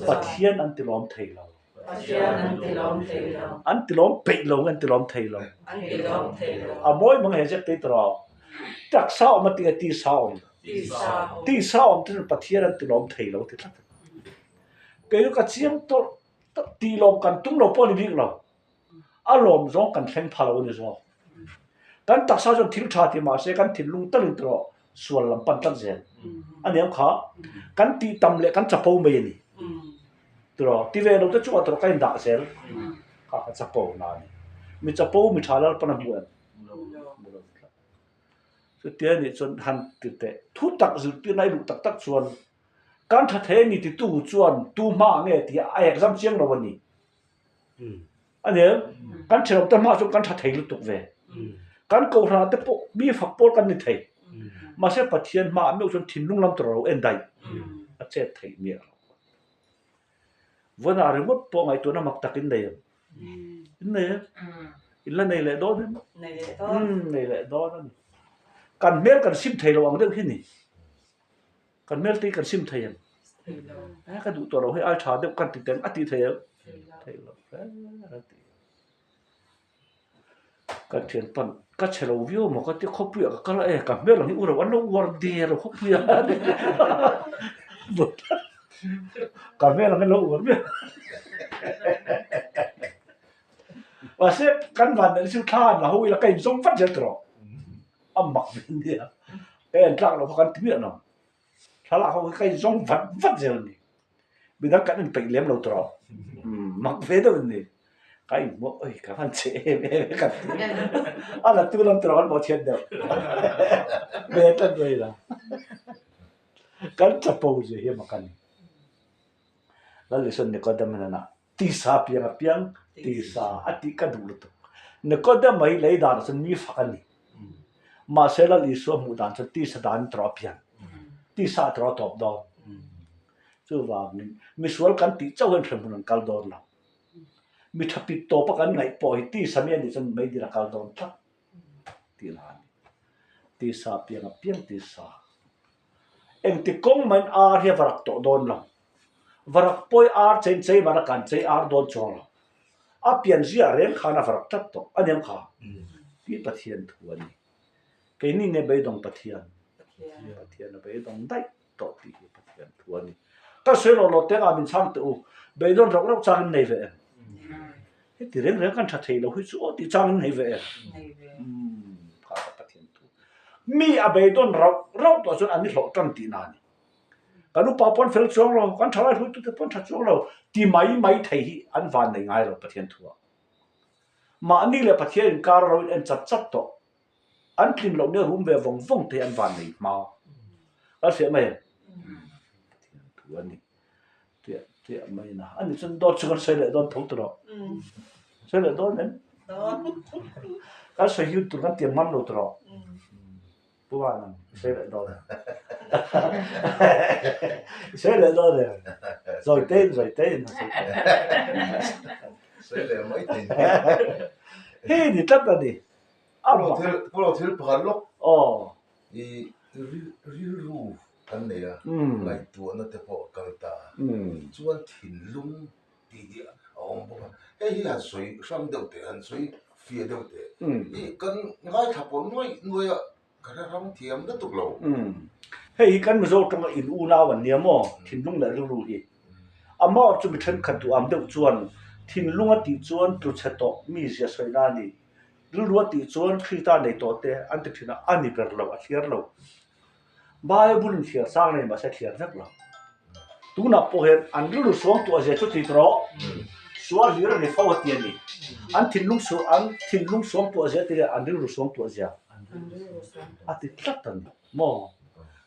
Pathian an tilawm thei lo. An tilawm peih lo nge an tilawm thei lo? A mawi mang he zet te tawrh a. Taksa awm a ti nge tisa awm? Tisa awm te chuan Pathian an tilawm thei lo ti tlat. Kei chu ka chiang tawrh tilawm kan tum lo pawh a ni bik lo. A lawm zawng kan thleng pha lo a ni zawk. Kan taksa chuan thil tha ti mahse kan thinlung talin tawh sual lam pan tlat zel a ni ang kha. Kan tih tam leh kan chapo mai a ni. Tiraw ti ve lo te chungah tawrh ka indah zel kha ka chapo na a ni. Mi chapo mi tha lalpan a hmu em? Hmu lo tlat. Chutia nih chuan han ti teh thu tak zirtirna i luh tak tak chuan kan tha thei a ni titu chuan tu hma nge tih a exam chiang lo a ni. A ni em? Kan ṭhenawm te hma chuan kan ṭha thei lutuk ve. Kan kohhranah te pawh mi fak pawl kan ni thei. Mahse Pathian hmaah meuh chuan thinlung lam tur a lo en daih. A chet theih miah lo. Vawiinah ringawt pawh ngaihtuahna mak tak in nei em? In nei em? In la nei leh dawn em? Nei leh dawn a ni. Kan hmel kan sim thei lo ang deuh hi ni. Kan hmel te hi kan sim thei em? Eh ka duh tawh lo hei ai tha deuh kan ti teng a ti thei em? Thei lo a ti. Ka thian pan ka chhe lo viau maw ka ti khawpui ah ka kal a e ka hmel ang hi u ro an lo uar der a khawpui ah ka hmel ang hi lo uar miah mahse kan van neih chu thla an la ho ila ka inzawm vat zel tawh a mak ve nia ka en tlak loh kha kan ti miah lo thlalak ho hi ka inzawng vat vat zel a ni midang kan inpeih lem lo tawh mak ve deuh a ni ka inhmuh oi ka han che em em e ka ti a la tu lam tawh an pawh chhiat deuh ve tlat mai la kan chapo zia hi a mak a ni Lalison Nikodem hnenah Tisa piang a piang, tisa a tih ka duh lutuk. Nikodema hi lei danah chuan mi fak a ni. Mahse Lal Isua hmuh dan chuan tisa dan tawrh a piang. Tisa a tawrh a tawp dawn. Chuvangin misual kan tih chauh hian hremhmun an kal dawn lo. Mi tha pit tawpa kan ngaih pawh hi tisa mi a nih chuan meidil a kal dawn tlat tih lah a ni. Tisa piang a piang tisa. Engti kawng mahin ar hi a va rak tawh dawn lo. Varak pawi ar chein chei man a kan chei ar dawn chuang lo. A pian zia reng khan a varak tlat tawh a niam kha. Tih Pathian thu a ni. Keini nge beidawng Pathian? Pathian a beidawng daih tawh tih hi Pathian thu a ni. Ka sawi lo lo tengah min chhang teh u, beidawn rauh rauh changin nei ve em? Heti reng reng kan tha thei lo hi chu aw tih changin nei ve em? Umm kha ka Pathian thu. Mi a beidawn rauh rauh tawh chuan an ni hlawh tan tihna a ni. Kan upa pawn fel chuang lo, kan thalai hruaitute pawn tha chuang lo ti mai mai thei hi an van nei ngai lo Pathian thu ah. Mahni leh Pathian inkar a lo in en chat chat tawh. An tlin loh nia rum ve vawng vawng te hi an van nei hma. Kan hriat mai em? Pathian thu a ni. Tiah tiah mai na. Ani chuan dawt chu kan sawi leh dawn tho tawh. Sawi leh dawn em? Kan sawi hiu tur kan tiam ngam lo tawh. Pu Vanang, i sawi leh dawn em? I sawi leh dawn em? Zawi tein, zawi tein a sawi tawh. Sawi leh mai thei. Hei ni tlat a ni. Pu Lo thil pakhat lawk. Aw. I rilru kan nei a, ngaihtuahna te pawh a kal ta a. Chuan thinlung tih hi a awm bawk a. Hei hi han sawi hrang deuh teh, han sawi fiah deuh teh. I kan ngaithla pawh nuai nuai a, ka hre hrang thiam lutuk lo. Hei hi kan Mizo tawnga in unau an nia maw? Thinlung leh rilru hi. Amah chu mi thenkhat duh am deuh chuan thinlung a tih chuan tlu chhe tawh mi zia sawina a ni. Rilru a tih chuan Krista nei tawh te an ti thin a, a ni ber lo, a thliar lo. Bible in thliar sang nei mahse a thliar vek lo. Tunah pawh hian an rilru suang tuah zia chu ti tawh sual hlir a ni fo a ti a ni. An thinlung su an thinlung suang tuah zia ti leh an rilru suang tuah zia a ti tlat a ni maw?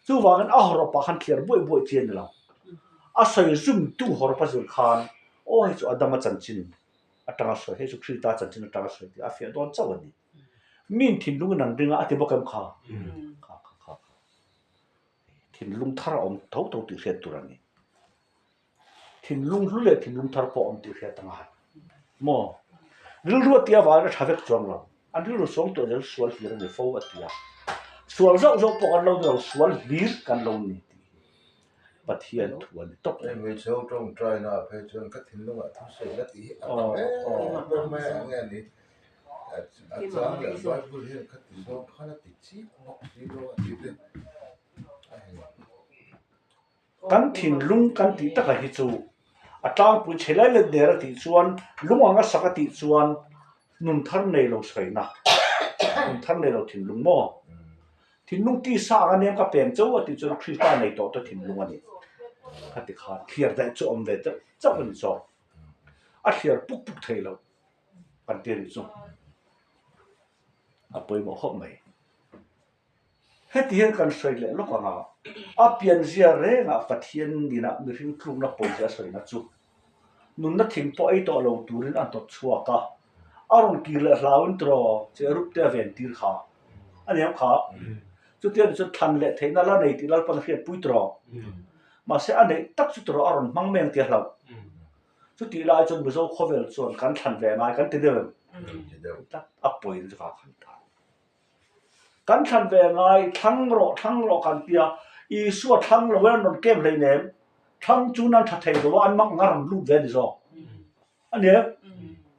Chuvangin a hawrawpah khan thliar buaih buaih chi a ni lo. A sawi zumtu hawrawp a zir khan aw hei chu Adama chanchin atanga sawi hei chu Krista chanchin atanga sawi tih a fiah dawn chauh a ni. Min thinlungin an ring a, a ti bawk em kha? Kha kha kha kha. Thinlung thar a awm tho tho tih hriat tur a ni. Thinlung hlu leh thinlung thar pawh a awm tih hriat a ngai. Maw? Rilru a tia vangin a tha vek chuang lo. An rilru suang tuah zel sual hlir a ni fo a ti a. Sual zauh zauh pawh kan lo ni lo, sual hlir kan lo ni tih hi Pathian thu a ni tawp. Hei hmeichhe ho tawngtai na ah phei chuan ka thinlungah thu sawi la tih hi a tam em em mai a nge a ni. A chang leh Bible hian ka ti zawng khan a ti chiah bawk si lo a ti te a heng. Kan thinlung kan tih takah hi chu a tlangpui chhe lai let der a tih chuan lung anga sak a tih chuan nun thar nei lo sawiina nun thar nei lo thinlung maw? Thinlung tisa anga nia ka peng chauh a tih chuan Krista nei tawh te thinlung a ni. Ka ti khan thliar daih chu awm ve deuh chauh a ni zawk. A thliar puk puk thei lo kan ti a nih chu. A pawimawh khawp mai. Heti hian kan sawi leh lawk ang a, a pianzia rengah Pathian nina mihring tlukna pawizia a sawina chu nunna thing pawh ei tawh lo turin a hnawt chhuak a, a rawn kir leh hlauin tiraw che rup te a ven tir kha a ni ang kha. Chutiang ni chuan thlan leh theihna la nei tih Lalpan a hriatpui tiraw. Mahse a neih tak chu tiraw a rawn hmang mai ang tih a hlauh. Chutih lai chuan Mizo khawvel chuan kan thlan ve ngai kan ti deuh em? Tlat a pawi chu kha khan ta. Kan thlan ve ngai, thlang rawh, thlang rawh kan ti a, Isua thlang lo in an rawn kem hlei nem, thlang chu nan tha thei lo a, an mak ngar an lut ve a ni zawk. A ni em?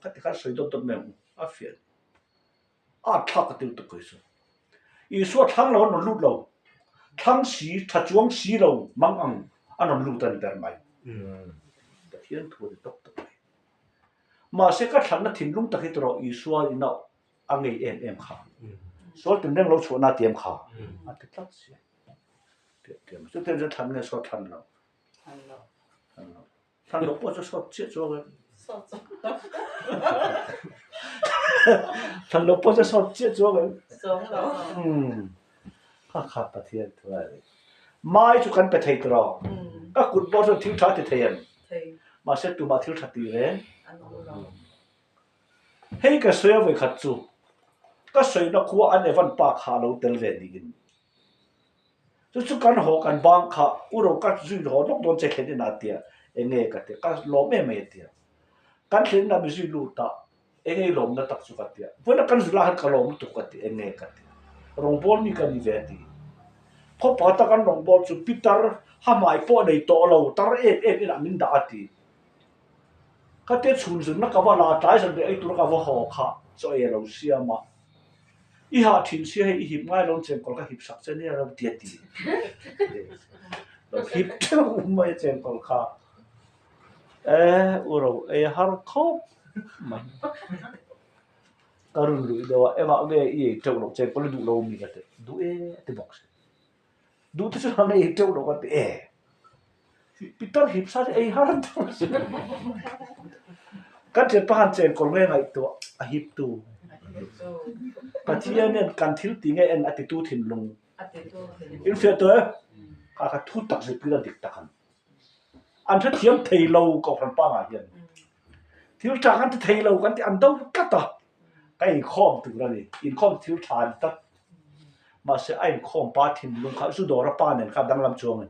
Ka ti khan sawi dawt dawt mai ang u, a fiah a, a thlak ka ti lutuk kei chu. Isua thlang lo an rawn lut lo, thlang si, tha chuang si lo mang ang an rawn lut a ni ber mai. Pathian thu a ni tawk tawk mai. Mahse ka thlanna thinlung tak hi tawrh Isua in a a ngei em em kha. Sual tin reng lo chhuahna a tiam kha a ti tlat si. Chutiang chuan thlan nge sawt thlan lo? Thlan lo. Thlan lo. Thlan lo pawh chu sawt chiah chuang em? Sawt chuang lo. Thlan lo pawh chu sawt chiah chuang em? Chuang lo. Kha kha Pathian thu a ni. Mai chu kan pe thei tawh. Ka kut pawh chuan thil tha ti thei em? Thei. Mahse tumah thil tha ti reng? An awm lo. Hei ka sawi a vawikhat chu ka sawina khua an Evan pa kha a lo tel ve niin chu chu kan haw kan bang kha u ro ka zui haw lawk dawn che thlen inah a tia enge ka tia ka lawm em mai a tia kan thlen inah mi zui lut a enge i lawmna tak chu ka tia vawiin kan zui lai khan ka lawm lutuk ka tia enge ka tia rawngbâwl mi ka ni ve a ti khawpa tak an rawngbâwl chu pitar ha hmai pawh nei tawh lo tar em em inah min dah a ti. Khatia chhun zunna ka va la tlai zan rih ei tura ka va haw kha chaw ei a lo siam a, i hah thin sia hei i hip ngai lo chengkawl ka hip sak che nia lo ti a ti. Lo hip theuh mai a chengkawl kha. E u ro ei a har khawp mai. Ka run luih deuh a, engah nge i ei teuh loh chengkawl i duh lo mi ka ti, duh e a ti bawk si. Duh te chuan an ei teuh loh ka ti e. Pitar hip sa chu ei har deuh a si. Kan thianpa khan chengkawl nge ngaihtuah a hip tu. Pathian hian kan thil ti nge en a titu thinlung. In hriat tawh e? Kha kha thu tak zirtir a dik tak an. An hrethiam thei lo Kohhran pangah hian. Thil tha kan ti thei lo kan ti an do tlat a. Ka inkhawm tur a ni. Inkhawm thil tha a ni tlat. Mahse a inkhawm pa thinlung kha zu dawra pa nen kha danglam chuang in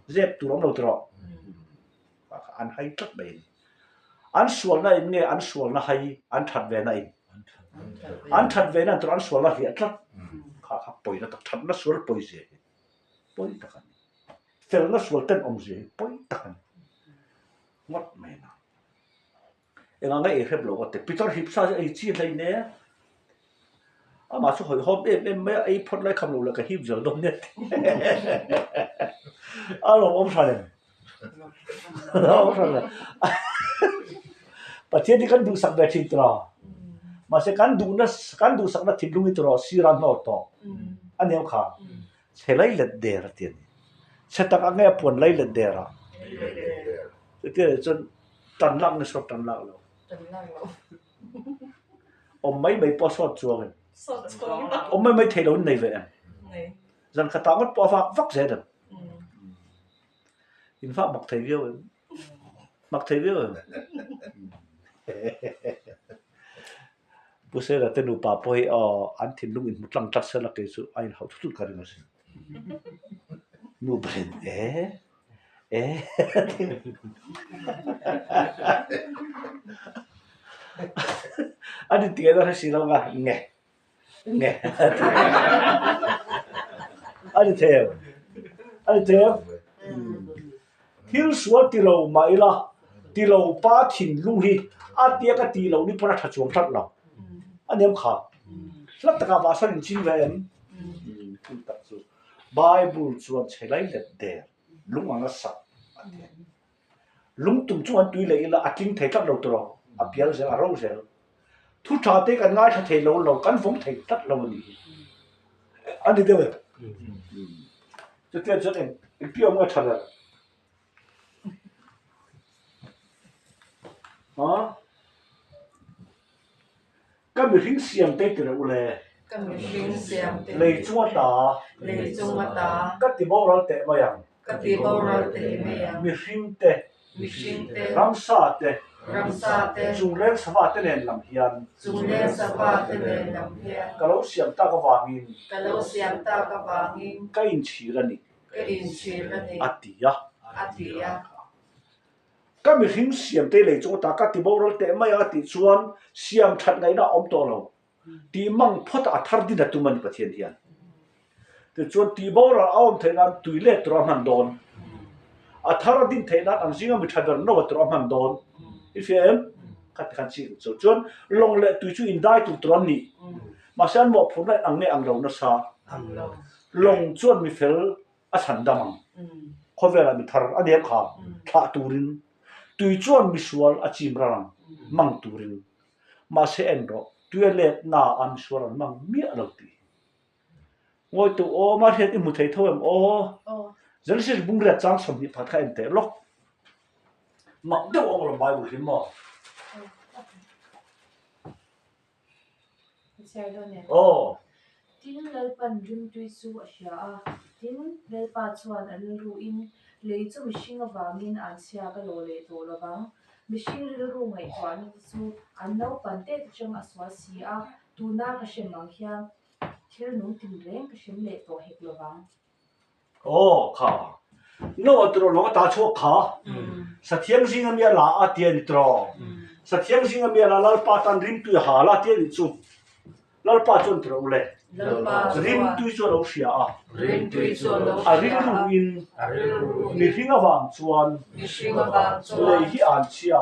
zep tur awm lo tawh an hai tlat mai a ni. An sualna in nge an sualna hai an that ve na in an that ve na tur an sualna hliah tlat kha kha pawina tak thatna sual pawi zia hi pawi tak a ni. Felna sual ten awm zia hi pawi tak a ni ngawt mai a. Engah nge ei hrep lo ka ti. Peter hip sa chu ei chi hlei nen amah chu hawihhawm em em mai a, ei phawt lai kham lo leh ka hip zel dawn nia ti. A lo awm hran em? A lo awm hran em? Pathian hi kan duhsak ve thin tiraw? Mahse kan duhna kan duhsakna thinlung hi tiraw sir a hnawr tawh a ni ang kha. Chhe lai let der a ti a ni. Chhe tak ang nge a puan lai let der a? Chutia leh chuan tan lak nge sawt tan lak lo? Tan lak lo. Awm mai mai pawh sawt chuang em? Sawt chuang lo. Awm mai mai thei lo in nei ve em? Nei. Zan khatah ngawt pawh a vak vak zel em? In vak mak thei viau em? Mak thei viau em? Pu Sela te nupa pawh hi aw an thinlung inhmu tlang tlat sela kei chu a inhauh thut thut ka ring asin. Nu berin e e a ni tih erawh hre si lo nga nge nge a ni thei em a ni thei em thil sual ti lo mah ila ti lo pa thinlung hi a tia ka tih loh ni pawn a tha chuang tlat lo a ni em kha hla takah vahsan in ching ve em thil tak chu Bible chuan chhe lai let der lung anga sak a ti a lung tum chu an tui leh ila a tling thei tlat lo tawh a pial zel a ro zel thu tha te kan ngaithla thei lo lo kan vawng thei tlat lo a nih hi a ni deuh em chutiang chuan eng engtin awm nge tha ber Ha? Ka mihring siam te ti reuh le. Ka mihring siam te. Lei chung ata. Lei chung ata. Ka ti boral teh mai ang. Ka ti boral teh mai ang. Mihring te. Mihring te. Ramsa te. Ramsa te. Chungleng sava te nen lam hian. Chungleng sava te nen lam hian. Ka lo siam tak avangin. Ka lo siam tak avangin. Ka inchhir a ni. Ka inchhir a ni. A ti a. A ti a. Ka mihring siam te lei chu ta ka ti boral teh mai a tih chuan siam that ngaihna a awm tawh lo. Tih mang phawt a thar din a tum a ni Pathian hian. Tichuan tih boral a awm theih nan tui let tur a hman dawn. A thar a din theih nan an zinga mi tha ber no a tur a hman dawn. I hria em? Kha ti khan chik chu. Chuan lawng leh tui chu indai tur tur an ni. Mahse an mawhphurhna in ang nge ang lo nasa. Lawng chuan mi fel a chhan dam ang. Khawvelah mi thar a nia kha thlah turin tui chuan mi sual a chim ral ang mang turin. Mahse en rawh, tui a let na a mi sual an mang miah lo tih hi. Ngawi tu aw mah hian i hmu thei tho em aw? Genesis bung riat chang 20 pakhat kha en teh lawk. Mak deuh awm lo Bible hi maw? Aw. Tin, Lalpan rimtui chu a hria a. Tin, Lalpa chuan a rilruin, Lei chu mihring avangin an chhia ka lawh leh tawh lo vang. Mihring rilru ngaihtuahna te chu an naupan tet atang a sual si a, tuna ka hrem ang hian thil nung tinreng ka hrem leh tawh hek lo vang. Aw kha. No a tiraw lawng a ta chhuak kha. Sathiang zing a mi a la a ti a ni tiraw. Sathiang zing a mi a la Lalpa tan rimtui a hal a ti a nih chu. Lalpa chuan tiraw u le. Rimtui chu a lo hria a. A rilru in mihring avang chuan lei hi an chhia.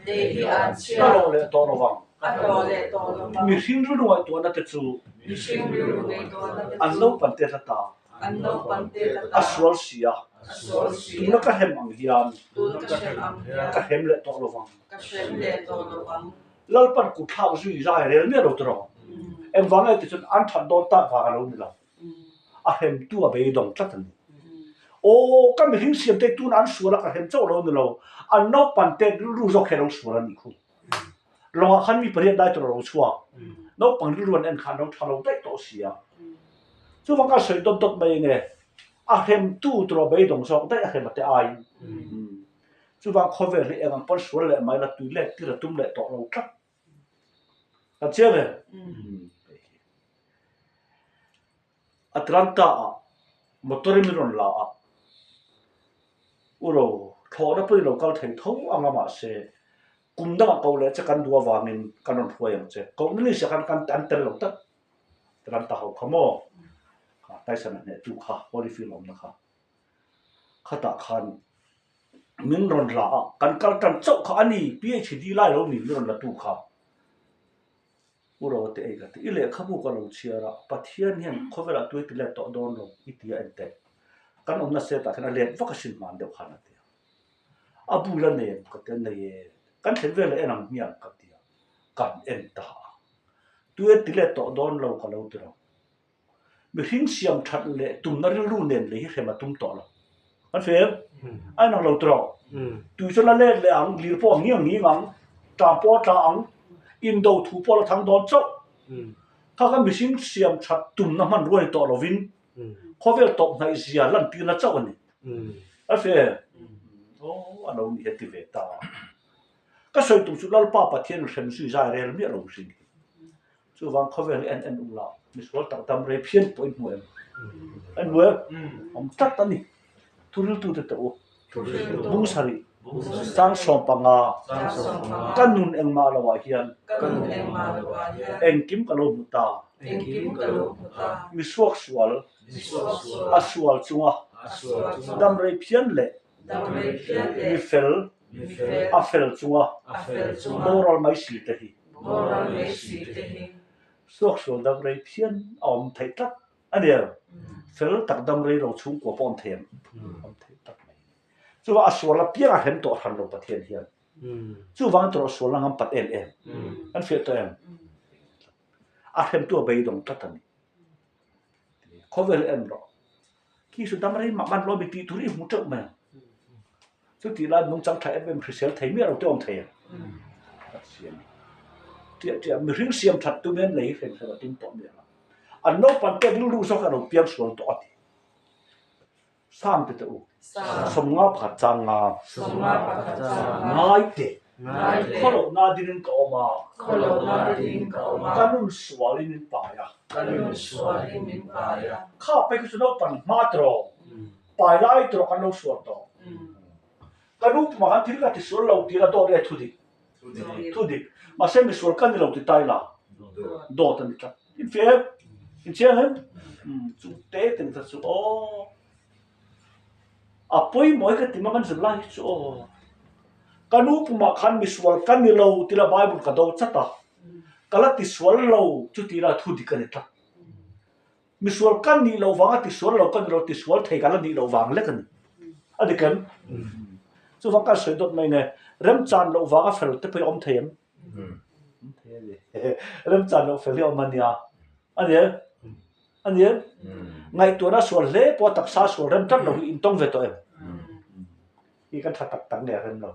Lei hi anchhia. Ka hlawh leh tawh lo vang. Ka hlawh leh tawh lo vang. Mihring rilru ngaihtuahna te chu. Mihring rilru ngaihtuahna te chu. An naupan te hla ta. An naupan te hla ta. A sual si a. A sual si a. Tuna ka hrem ang hian. Tuna ka hrem ang hian. Ka hrem leh tawh lo vang. Ka hrem leh tawh lo vang. Lalpan kut thlak zui zai rel miah lo tawh. Engvang nge ti chuan an that dawn tak vang a lo ni lo. A hremtu a beidawng tlat a ni. Aw, ka mihring siam te tuna an sual a ka hrem chauh lo ni lo. An naupan te rilru zawk hi a lo sual a nih khu. Lawngah khan mi pariat lai tur a lo chhuak. Naupang rilru an en khan an lo tha lo daih tawh si a. Chuvang ka sawi dawt dawt mai nge, a hremtu tur a beidawng zawk daih a hrem a te aiin. Chuvang khawvel hi eng ang pawn sual leh mai la tui let tir a tum leh tawh lo tlat. Kan chiang em? Atlanta ah motor in min rawn la a, u ro thlawhna pawhin lo kal thei tho ang a mahse kum dangah ko leh che kan duh avangin kan rawn hruai ang che. Kohna list ah khan kan an tel lo tlat. Atlanta ho kha maw? Kha Tyson a hnehtu kha Holyfield awmna kha. Khatah khan min rawn la a, kan kal tan chauh kha a ni, PhD lai lo ni min rawn la tu kha. U Rote ei ka ti, i lehkhabu ka lo chhiar a, Pathian hian khawvelah tui ti let tawh dawn lo i ti a en teh. Kan awmna set ah khan a let vak asin hman deuh khan a ti a. A bu la nei em ka ti a, nei e, kan thlen vel ah en ang hmiang ka ti a, kan en ta a. Tui a ti let tawh dawn lo ka lo ti lo. Mihring siam that leh tumna rilru nen lei hi hrem a tum tawh lo. Kan hre em? A inang lo tawh. Tui chu la let leh ang, lir pawh a ngiang ngiang ang, ṭam pawh a tla ang, indo thu pawh a la thang dawn chauh. Kha kha mihring siam that tumna hmanrua ni tawh lovin khawvel tawp hnaih zia lantirna chauh a ni. Kan hre em? Aw, a lo ni heti ve ta. Ka sawi tum chu Lalpa Pathian hrem zui zai rel miah lo mihring hi. Chuvang khawvel hi en en u la, misual tak dam rei phian pawh in hmu em? En hmu em? Awm tlat a ni. Thuriltute teh u. Bung sarih, chang 15, ka nun engmah lo ah hian engkim ka lo hmu ta. Misuak sual, a sual chunga dam rei phian leh mi fel, a fel chunga boral mai si te hi. Suaksual dam rei phian a awm theih tlat a ni. Fel tak dam rei lo chhungkua pawh awm thei em? Awm thei tak mai. Chuvang a sual apiang a hrem tawh hran lo Pathian hian. Chuvang erawh sual a ngam pat em em. Kan hriat tawh em? A hremtu a beidawng tlat a ni. Khawvel en rawh. Khi chu dam rei mah man lo mi tih tur i hmu teuh mai ang. Chutih lai nungchang tha em em hrisel thei miah lo te awm thei ang. Tiah tiah mihring siam that tum hian lei hrem hrem a tum tawh miah lo. An naupang te rilru zawk a lo piang sual tawh a ti. Sang ti teh u. 51 chang nga. Ngai teh. Khawlohna dingin ka awm a. Ka nun sualin min pai a. Kha phei khi chu naupang hma tawh, pai lai tawh kan lo sual tawh. Ka nu pumah khan thil ka ti sual lo tih la dawt e thudik. Thudik. Mahse misual ka ni lo ti tai la. Dawt a ni tlat. In fiah em? In chiang em? Chu te te ta chu aw. A pawimawh hi ka ti mang an zir lai hi chu aw. Ka nu pumah khan misual ka ni lo ti la Bible ka do chat a. Ka la tisual lo chu ti la thudik a ni tlat. Misual ka nih loh vanga tisual lo ka ni lo, tisual thei ka la nih loh vang lek a ni. A dik em? Chuvang ka sawi dawt mai nge, remchan loh vanga fel te pawh hi a awm thei em? Awm thei a ni. Remchan loh fel hi a awm a nia. A ni em? A ni em? Ngaihtuahna sual hle pawh taksa sual rem tlat lo hi intawng ve tawh em? Hi kan tha tak tak nge a rem lo?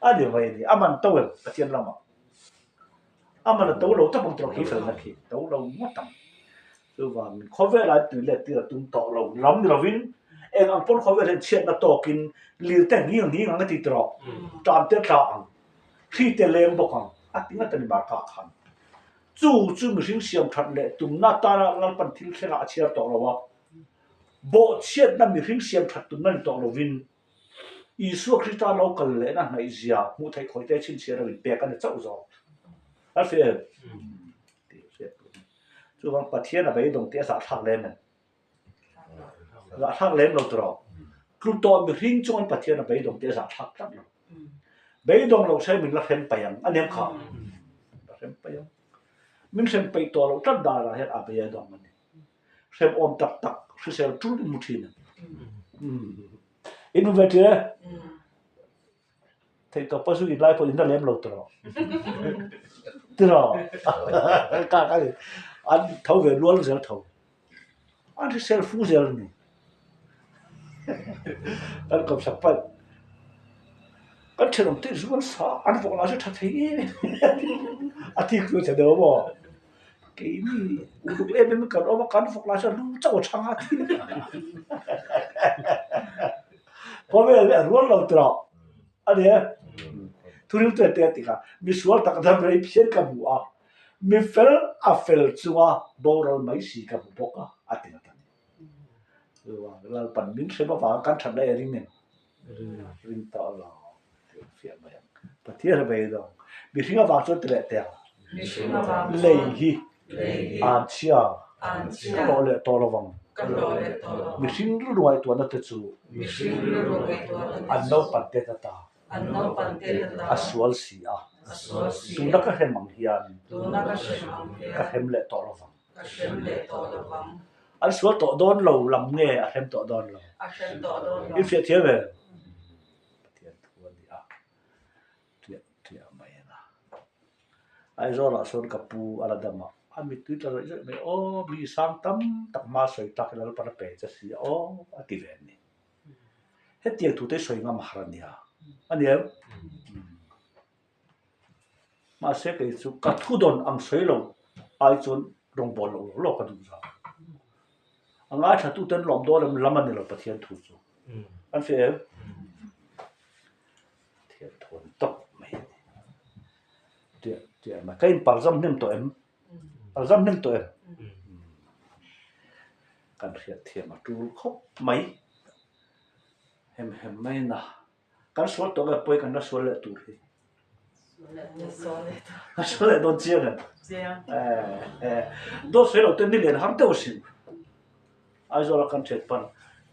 A ni mai a ni. A man to em Pathian lamah? A man a to lo tak ang tawh khi felna khi to lo ngawt ang. Chuvangin khawvelah hian tui let tir a tum tawh lo lam ni lovin eng ang pawn khawvel hian chhiatna tawkin lir te nghing nghing ang a ti tawh tan te tla ang thli te leng bawk ang a ti ngat a ni Marka khan. Chu chu mihring siam that leh tumna atana Lalpan thil thlengah a chhiar tawh lo a, bawhchhiatna mihring siam that tumna ni tawh lovin Isua Krista lo kal lehna hnaihzia hmuh theih khawih te chhinchhiah lo inpek a ni chauh zawk. A hria em? Tih hriat tur a ni. Chuvang Pathian a beidawng tih a zahthlak lem em? Zahthlak lem lo tawh. Tlu tawh mihring chuan Pathian a beidawng tih a zahthlak tlat lo. Beidawng lo se min la hrem paih ang, a nem kha. La hrem paih ang. Min hrem paih tawh loh tlat danah hian a beidawng a ni. Hrem awm tak tak hrisel tul in mu thin a ni. In hmu ve tih e? Theih tawp a zu in lai pawh in la lem lo tawh tiraw ka ka ni an tho ve lual zel tho an hrisel fu zel a ni kan kawmsak paih kan thenawm te zu an sa an vawk lah chu tha thei em em a thik chu chhe deuh maw keini uluk em em kan awm a kan vawk lah chu a lu chauh a chhang a Khawvel hi a rual lo tawh a ni e. Thuril te te a ti kha, misual tak dam rei phian ka hmu a, mi fel a fel chunga boral mai si ka hmu bawk a, a ti ngat a ni. Chuvang Lalpan min hrem avanga kan that lai a ring em? Ring tawh lo tih a fiah mai ang. Pathian a beidawng. Mihring avang chuan ti leh teh ang. Lei hi anchhia ka hlawh leh tawh lo vang. Mihring rilru ngaihtuahna te chu an naupan tet ata a sual si a. Tuna ka hrem ang hian ka hrem leh tawh lo vang. An sual tawh dawn lo lam nge a hrem tawh dawn lo? I fiah thiam em? Pathian thu a ni a. Tiah tiah mai a na. Aizawlah sawn ka pu a la dam a, a mittui tla zawih zawih mai, Aw mi sang tam tak hma sawi tak hi Lalpan a pe che si a aw a ti ve a ni. Hetiang thu te hi sawi ngam har a nia, a ni em? Mahse kei chu ka thu dawn ang sawi lo ai chuan rawngbâwl loh lo lawk a duh zau. A ngaithlatute an lawm dawn em lam a ni lo Pathian thu chu. An hria em? Thian thawn tawp mai a ni. Tiah tiah mai. Ka inpalzam hnem tawh em? Palzam hnem tawh em? Kan hriat thiam a tul khawp mai. Hem hem mai na. Kan sual tawh nge pawi kan la sual leh tur hi? Kan sual leh dawn chiang em? Dawt sawi lo te ni len har deuh asin. Aizawl a kan thiat pan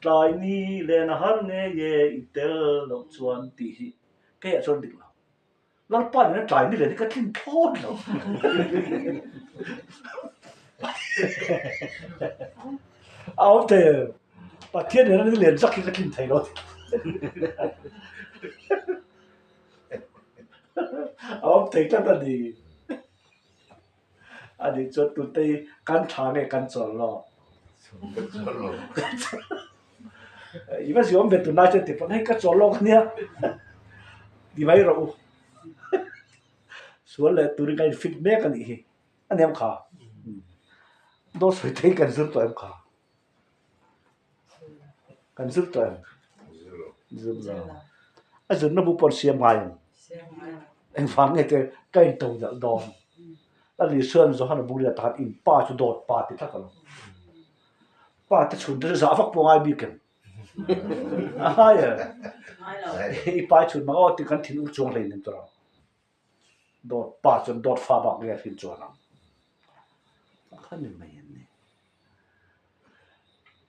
tlai ni len a har ngei e i tel loh chuan tih hi keiah chuan dik lo. Lalpa nena tlai ni len hi ka tlin thlawt lo. A awm thei em? Pathian nena ni len zak hi ka tlin thei lo. A awm thei tlat a ni. A nih chuan tute hi kan tha nge kan chawl lo? Kan chawl lo. I va ziawm ve tunlai chuan ti pawn hei ka chawl lawk ania ti mai rawh u. Sual leh turin kan in fit mek a nih hi. A ni em kha? Dawt sawi thei kan zir tawh em kha? Kan zir tawh em? Zir lo. A zirna bu pawh an siam ngai em? Engvang nge te ka in to delh dawn? Lal Isuan Johana bung lian takhat in pa chu dawt pa ti tlat a lo. Pa te chhun te chu zah vak pawh ngai bik em? A ngai em? I pa i chhun mang aw ti kan thin ur chuang hlein em tawh lo. Dawt pa chuan dawt fa bak nge a hrin chuan ang? A kha ni mai an ni.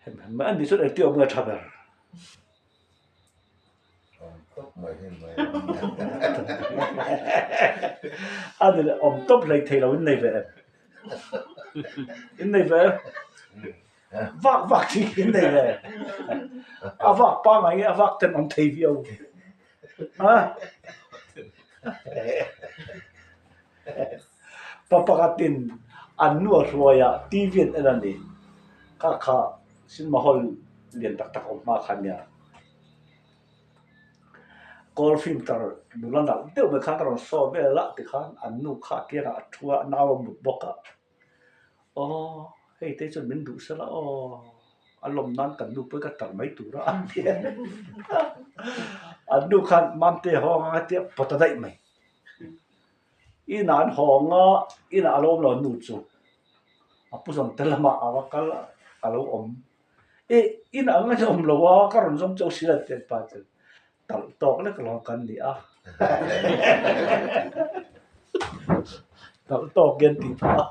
Hem hem mai an ni chuan engti awm nge tha ber? Awm tawp mai hi mai. A ni leh awm tawp hlei thei lo in nei ve em? In nei ve em? Vak vak chi in nei ve. A vak pangngai nge a vak ten awm thei viau. Pa pakhatin an nu a hruai a, TV an en a ni. Kha kha cinema hall lian tak tak awm hma kha nia. Kawl film tar nula nalh deuh mai khan a rawn show vel a tikhan an nu kha a kiangah a thu a, a nau a mut bawk a. Aw hei te chuan min duh sela aw a lawm nan kan nu pawh hi ka talh mai tur a an ti a an nu khan Mamte haw ang a tia pawt a daih mai inah an hawng a inah a lo awm lo an nu chu a pu zawng te lamah a va kal a a lo awm eh inah ang a awm lo a ka rawn zawng chauh si a ti a pa chuan Talh tawk lek lo kan ni a. Talh tawk hian tih phah a.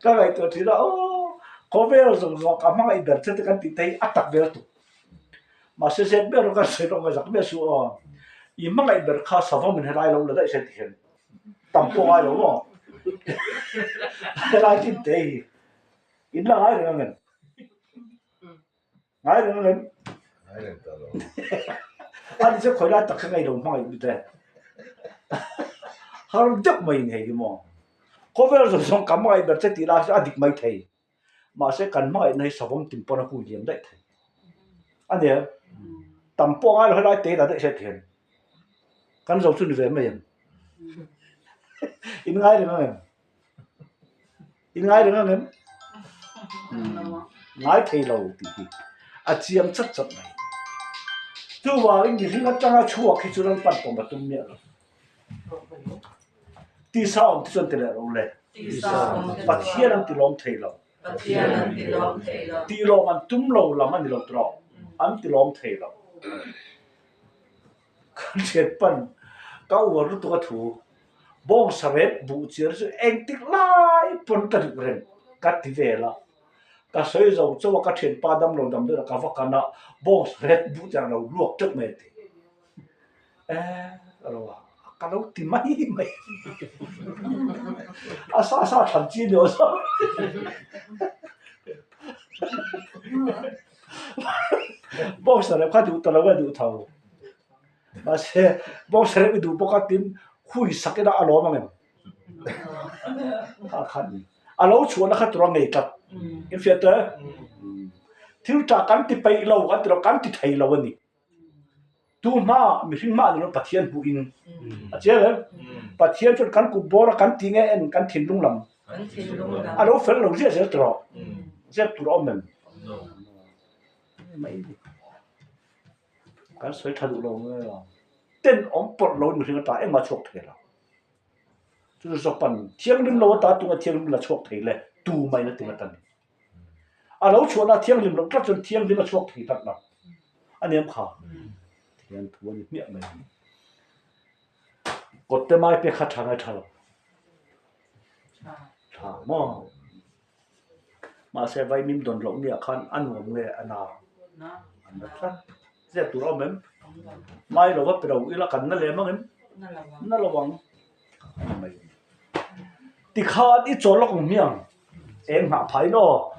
Ka ngaihtuah thin a, aw! Khawvel zawng zawng ka hmangaih ber che te kan tih te hi a tak vel tuk. Mahse zet ber kan sawi rawh ngaihzak miah suh aw. I hmangaih ber kha savawm in helai lo la daih se ti hian tam pawh ngai lo maw? Helai chin te hi in la ngai reng ang em? Ngai reng ang em? Ngai reng ta lo. Ani chu khawi lai tak kha ngei lo hmangaih mi te. Har deuh mai in hei hi maw. Khawvel zawng zawng ka hmangaih ber che tih lai chu a dik mai thei. Mahse kan hmangaihna hi savawm tin pawn a hui liam daih thei. A nia, tam pawh ngai lo helai te la daih se ti hian kan zo chu ni ve mai ang. In ngai reng ang em? In ngai reng ang em? Ngai thei lo tih hi a chiang chat chat mai. Chuvangin mihring atanga chhuak hi chu ram pan pawm a tum miah lo. Tisa awm te chuan ti leh ro le. Pathian an ti lawm thei lo. Tih lawm an tum lo lam a ni lo tawh. An ti lawm thei lo. Kan hriat pan ka uar lutuk a thu. Bawngsa rep buh chiar chu engtik lai pawn ka duh reng ka ti vel a. Ka sawi zo chauh a ka thianpa damlo dam deuh a ka va kan a bawngsa rep buh chiar a lo luak teuh mai a ti. Eh ka lo a, ka lo ti mai mai. A sa sa than chi ni aw sa. Boxer rep kha duh ta lo a duh tho. Mahse boxer rep i duh bawk a tin hui sak ila a lawm ang em? Kha khan a lo chhuahna kha tur a ngei tlat. In hriat e? Thil tha kan ti peih lo kan ti lo kan ti thei lo a ni. Tu hma mihring hma ni lo Pathian hmuh in a chiang em? Pathian chuan kan kut bawr a kan ti nge en kan thinlung lam a lo fel lo ziah zel tur aw zep tur a awm em? Mai ni kan sawi tha duh lo nge a ten awm pawlh lo in mihring ata engmah chhuak thei lo chu chu zawk pan thianghlim lo ata tunge thianghlim la chhuak thei le tu mai na tinga ta ni. A lo chhuahna thianghlim loh tlat chuan thianghlim a chhuak thei tlat lo. A niam kha. Thian thu a ni hmiah mai ang. Kawt te mai pek kha tha ngai tha lo. Tha maw? Mahse vaimim dawn loh nia khan a nuam nge a na? A na tlat. Zep tur a awm em? Mai lova pe lo ila kan na lem ang em? Na lo ang. Tikhan i chawl lawk ang hmiang. Eng hnah phai in aw.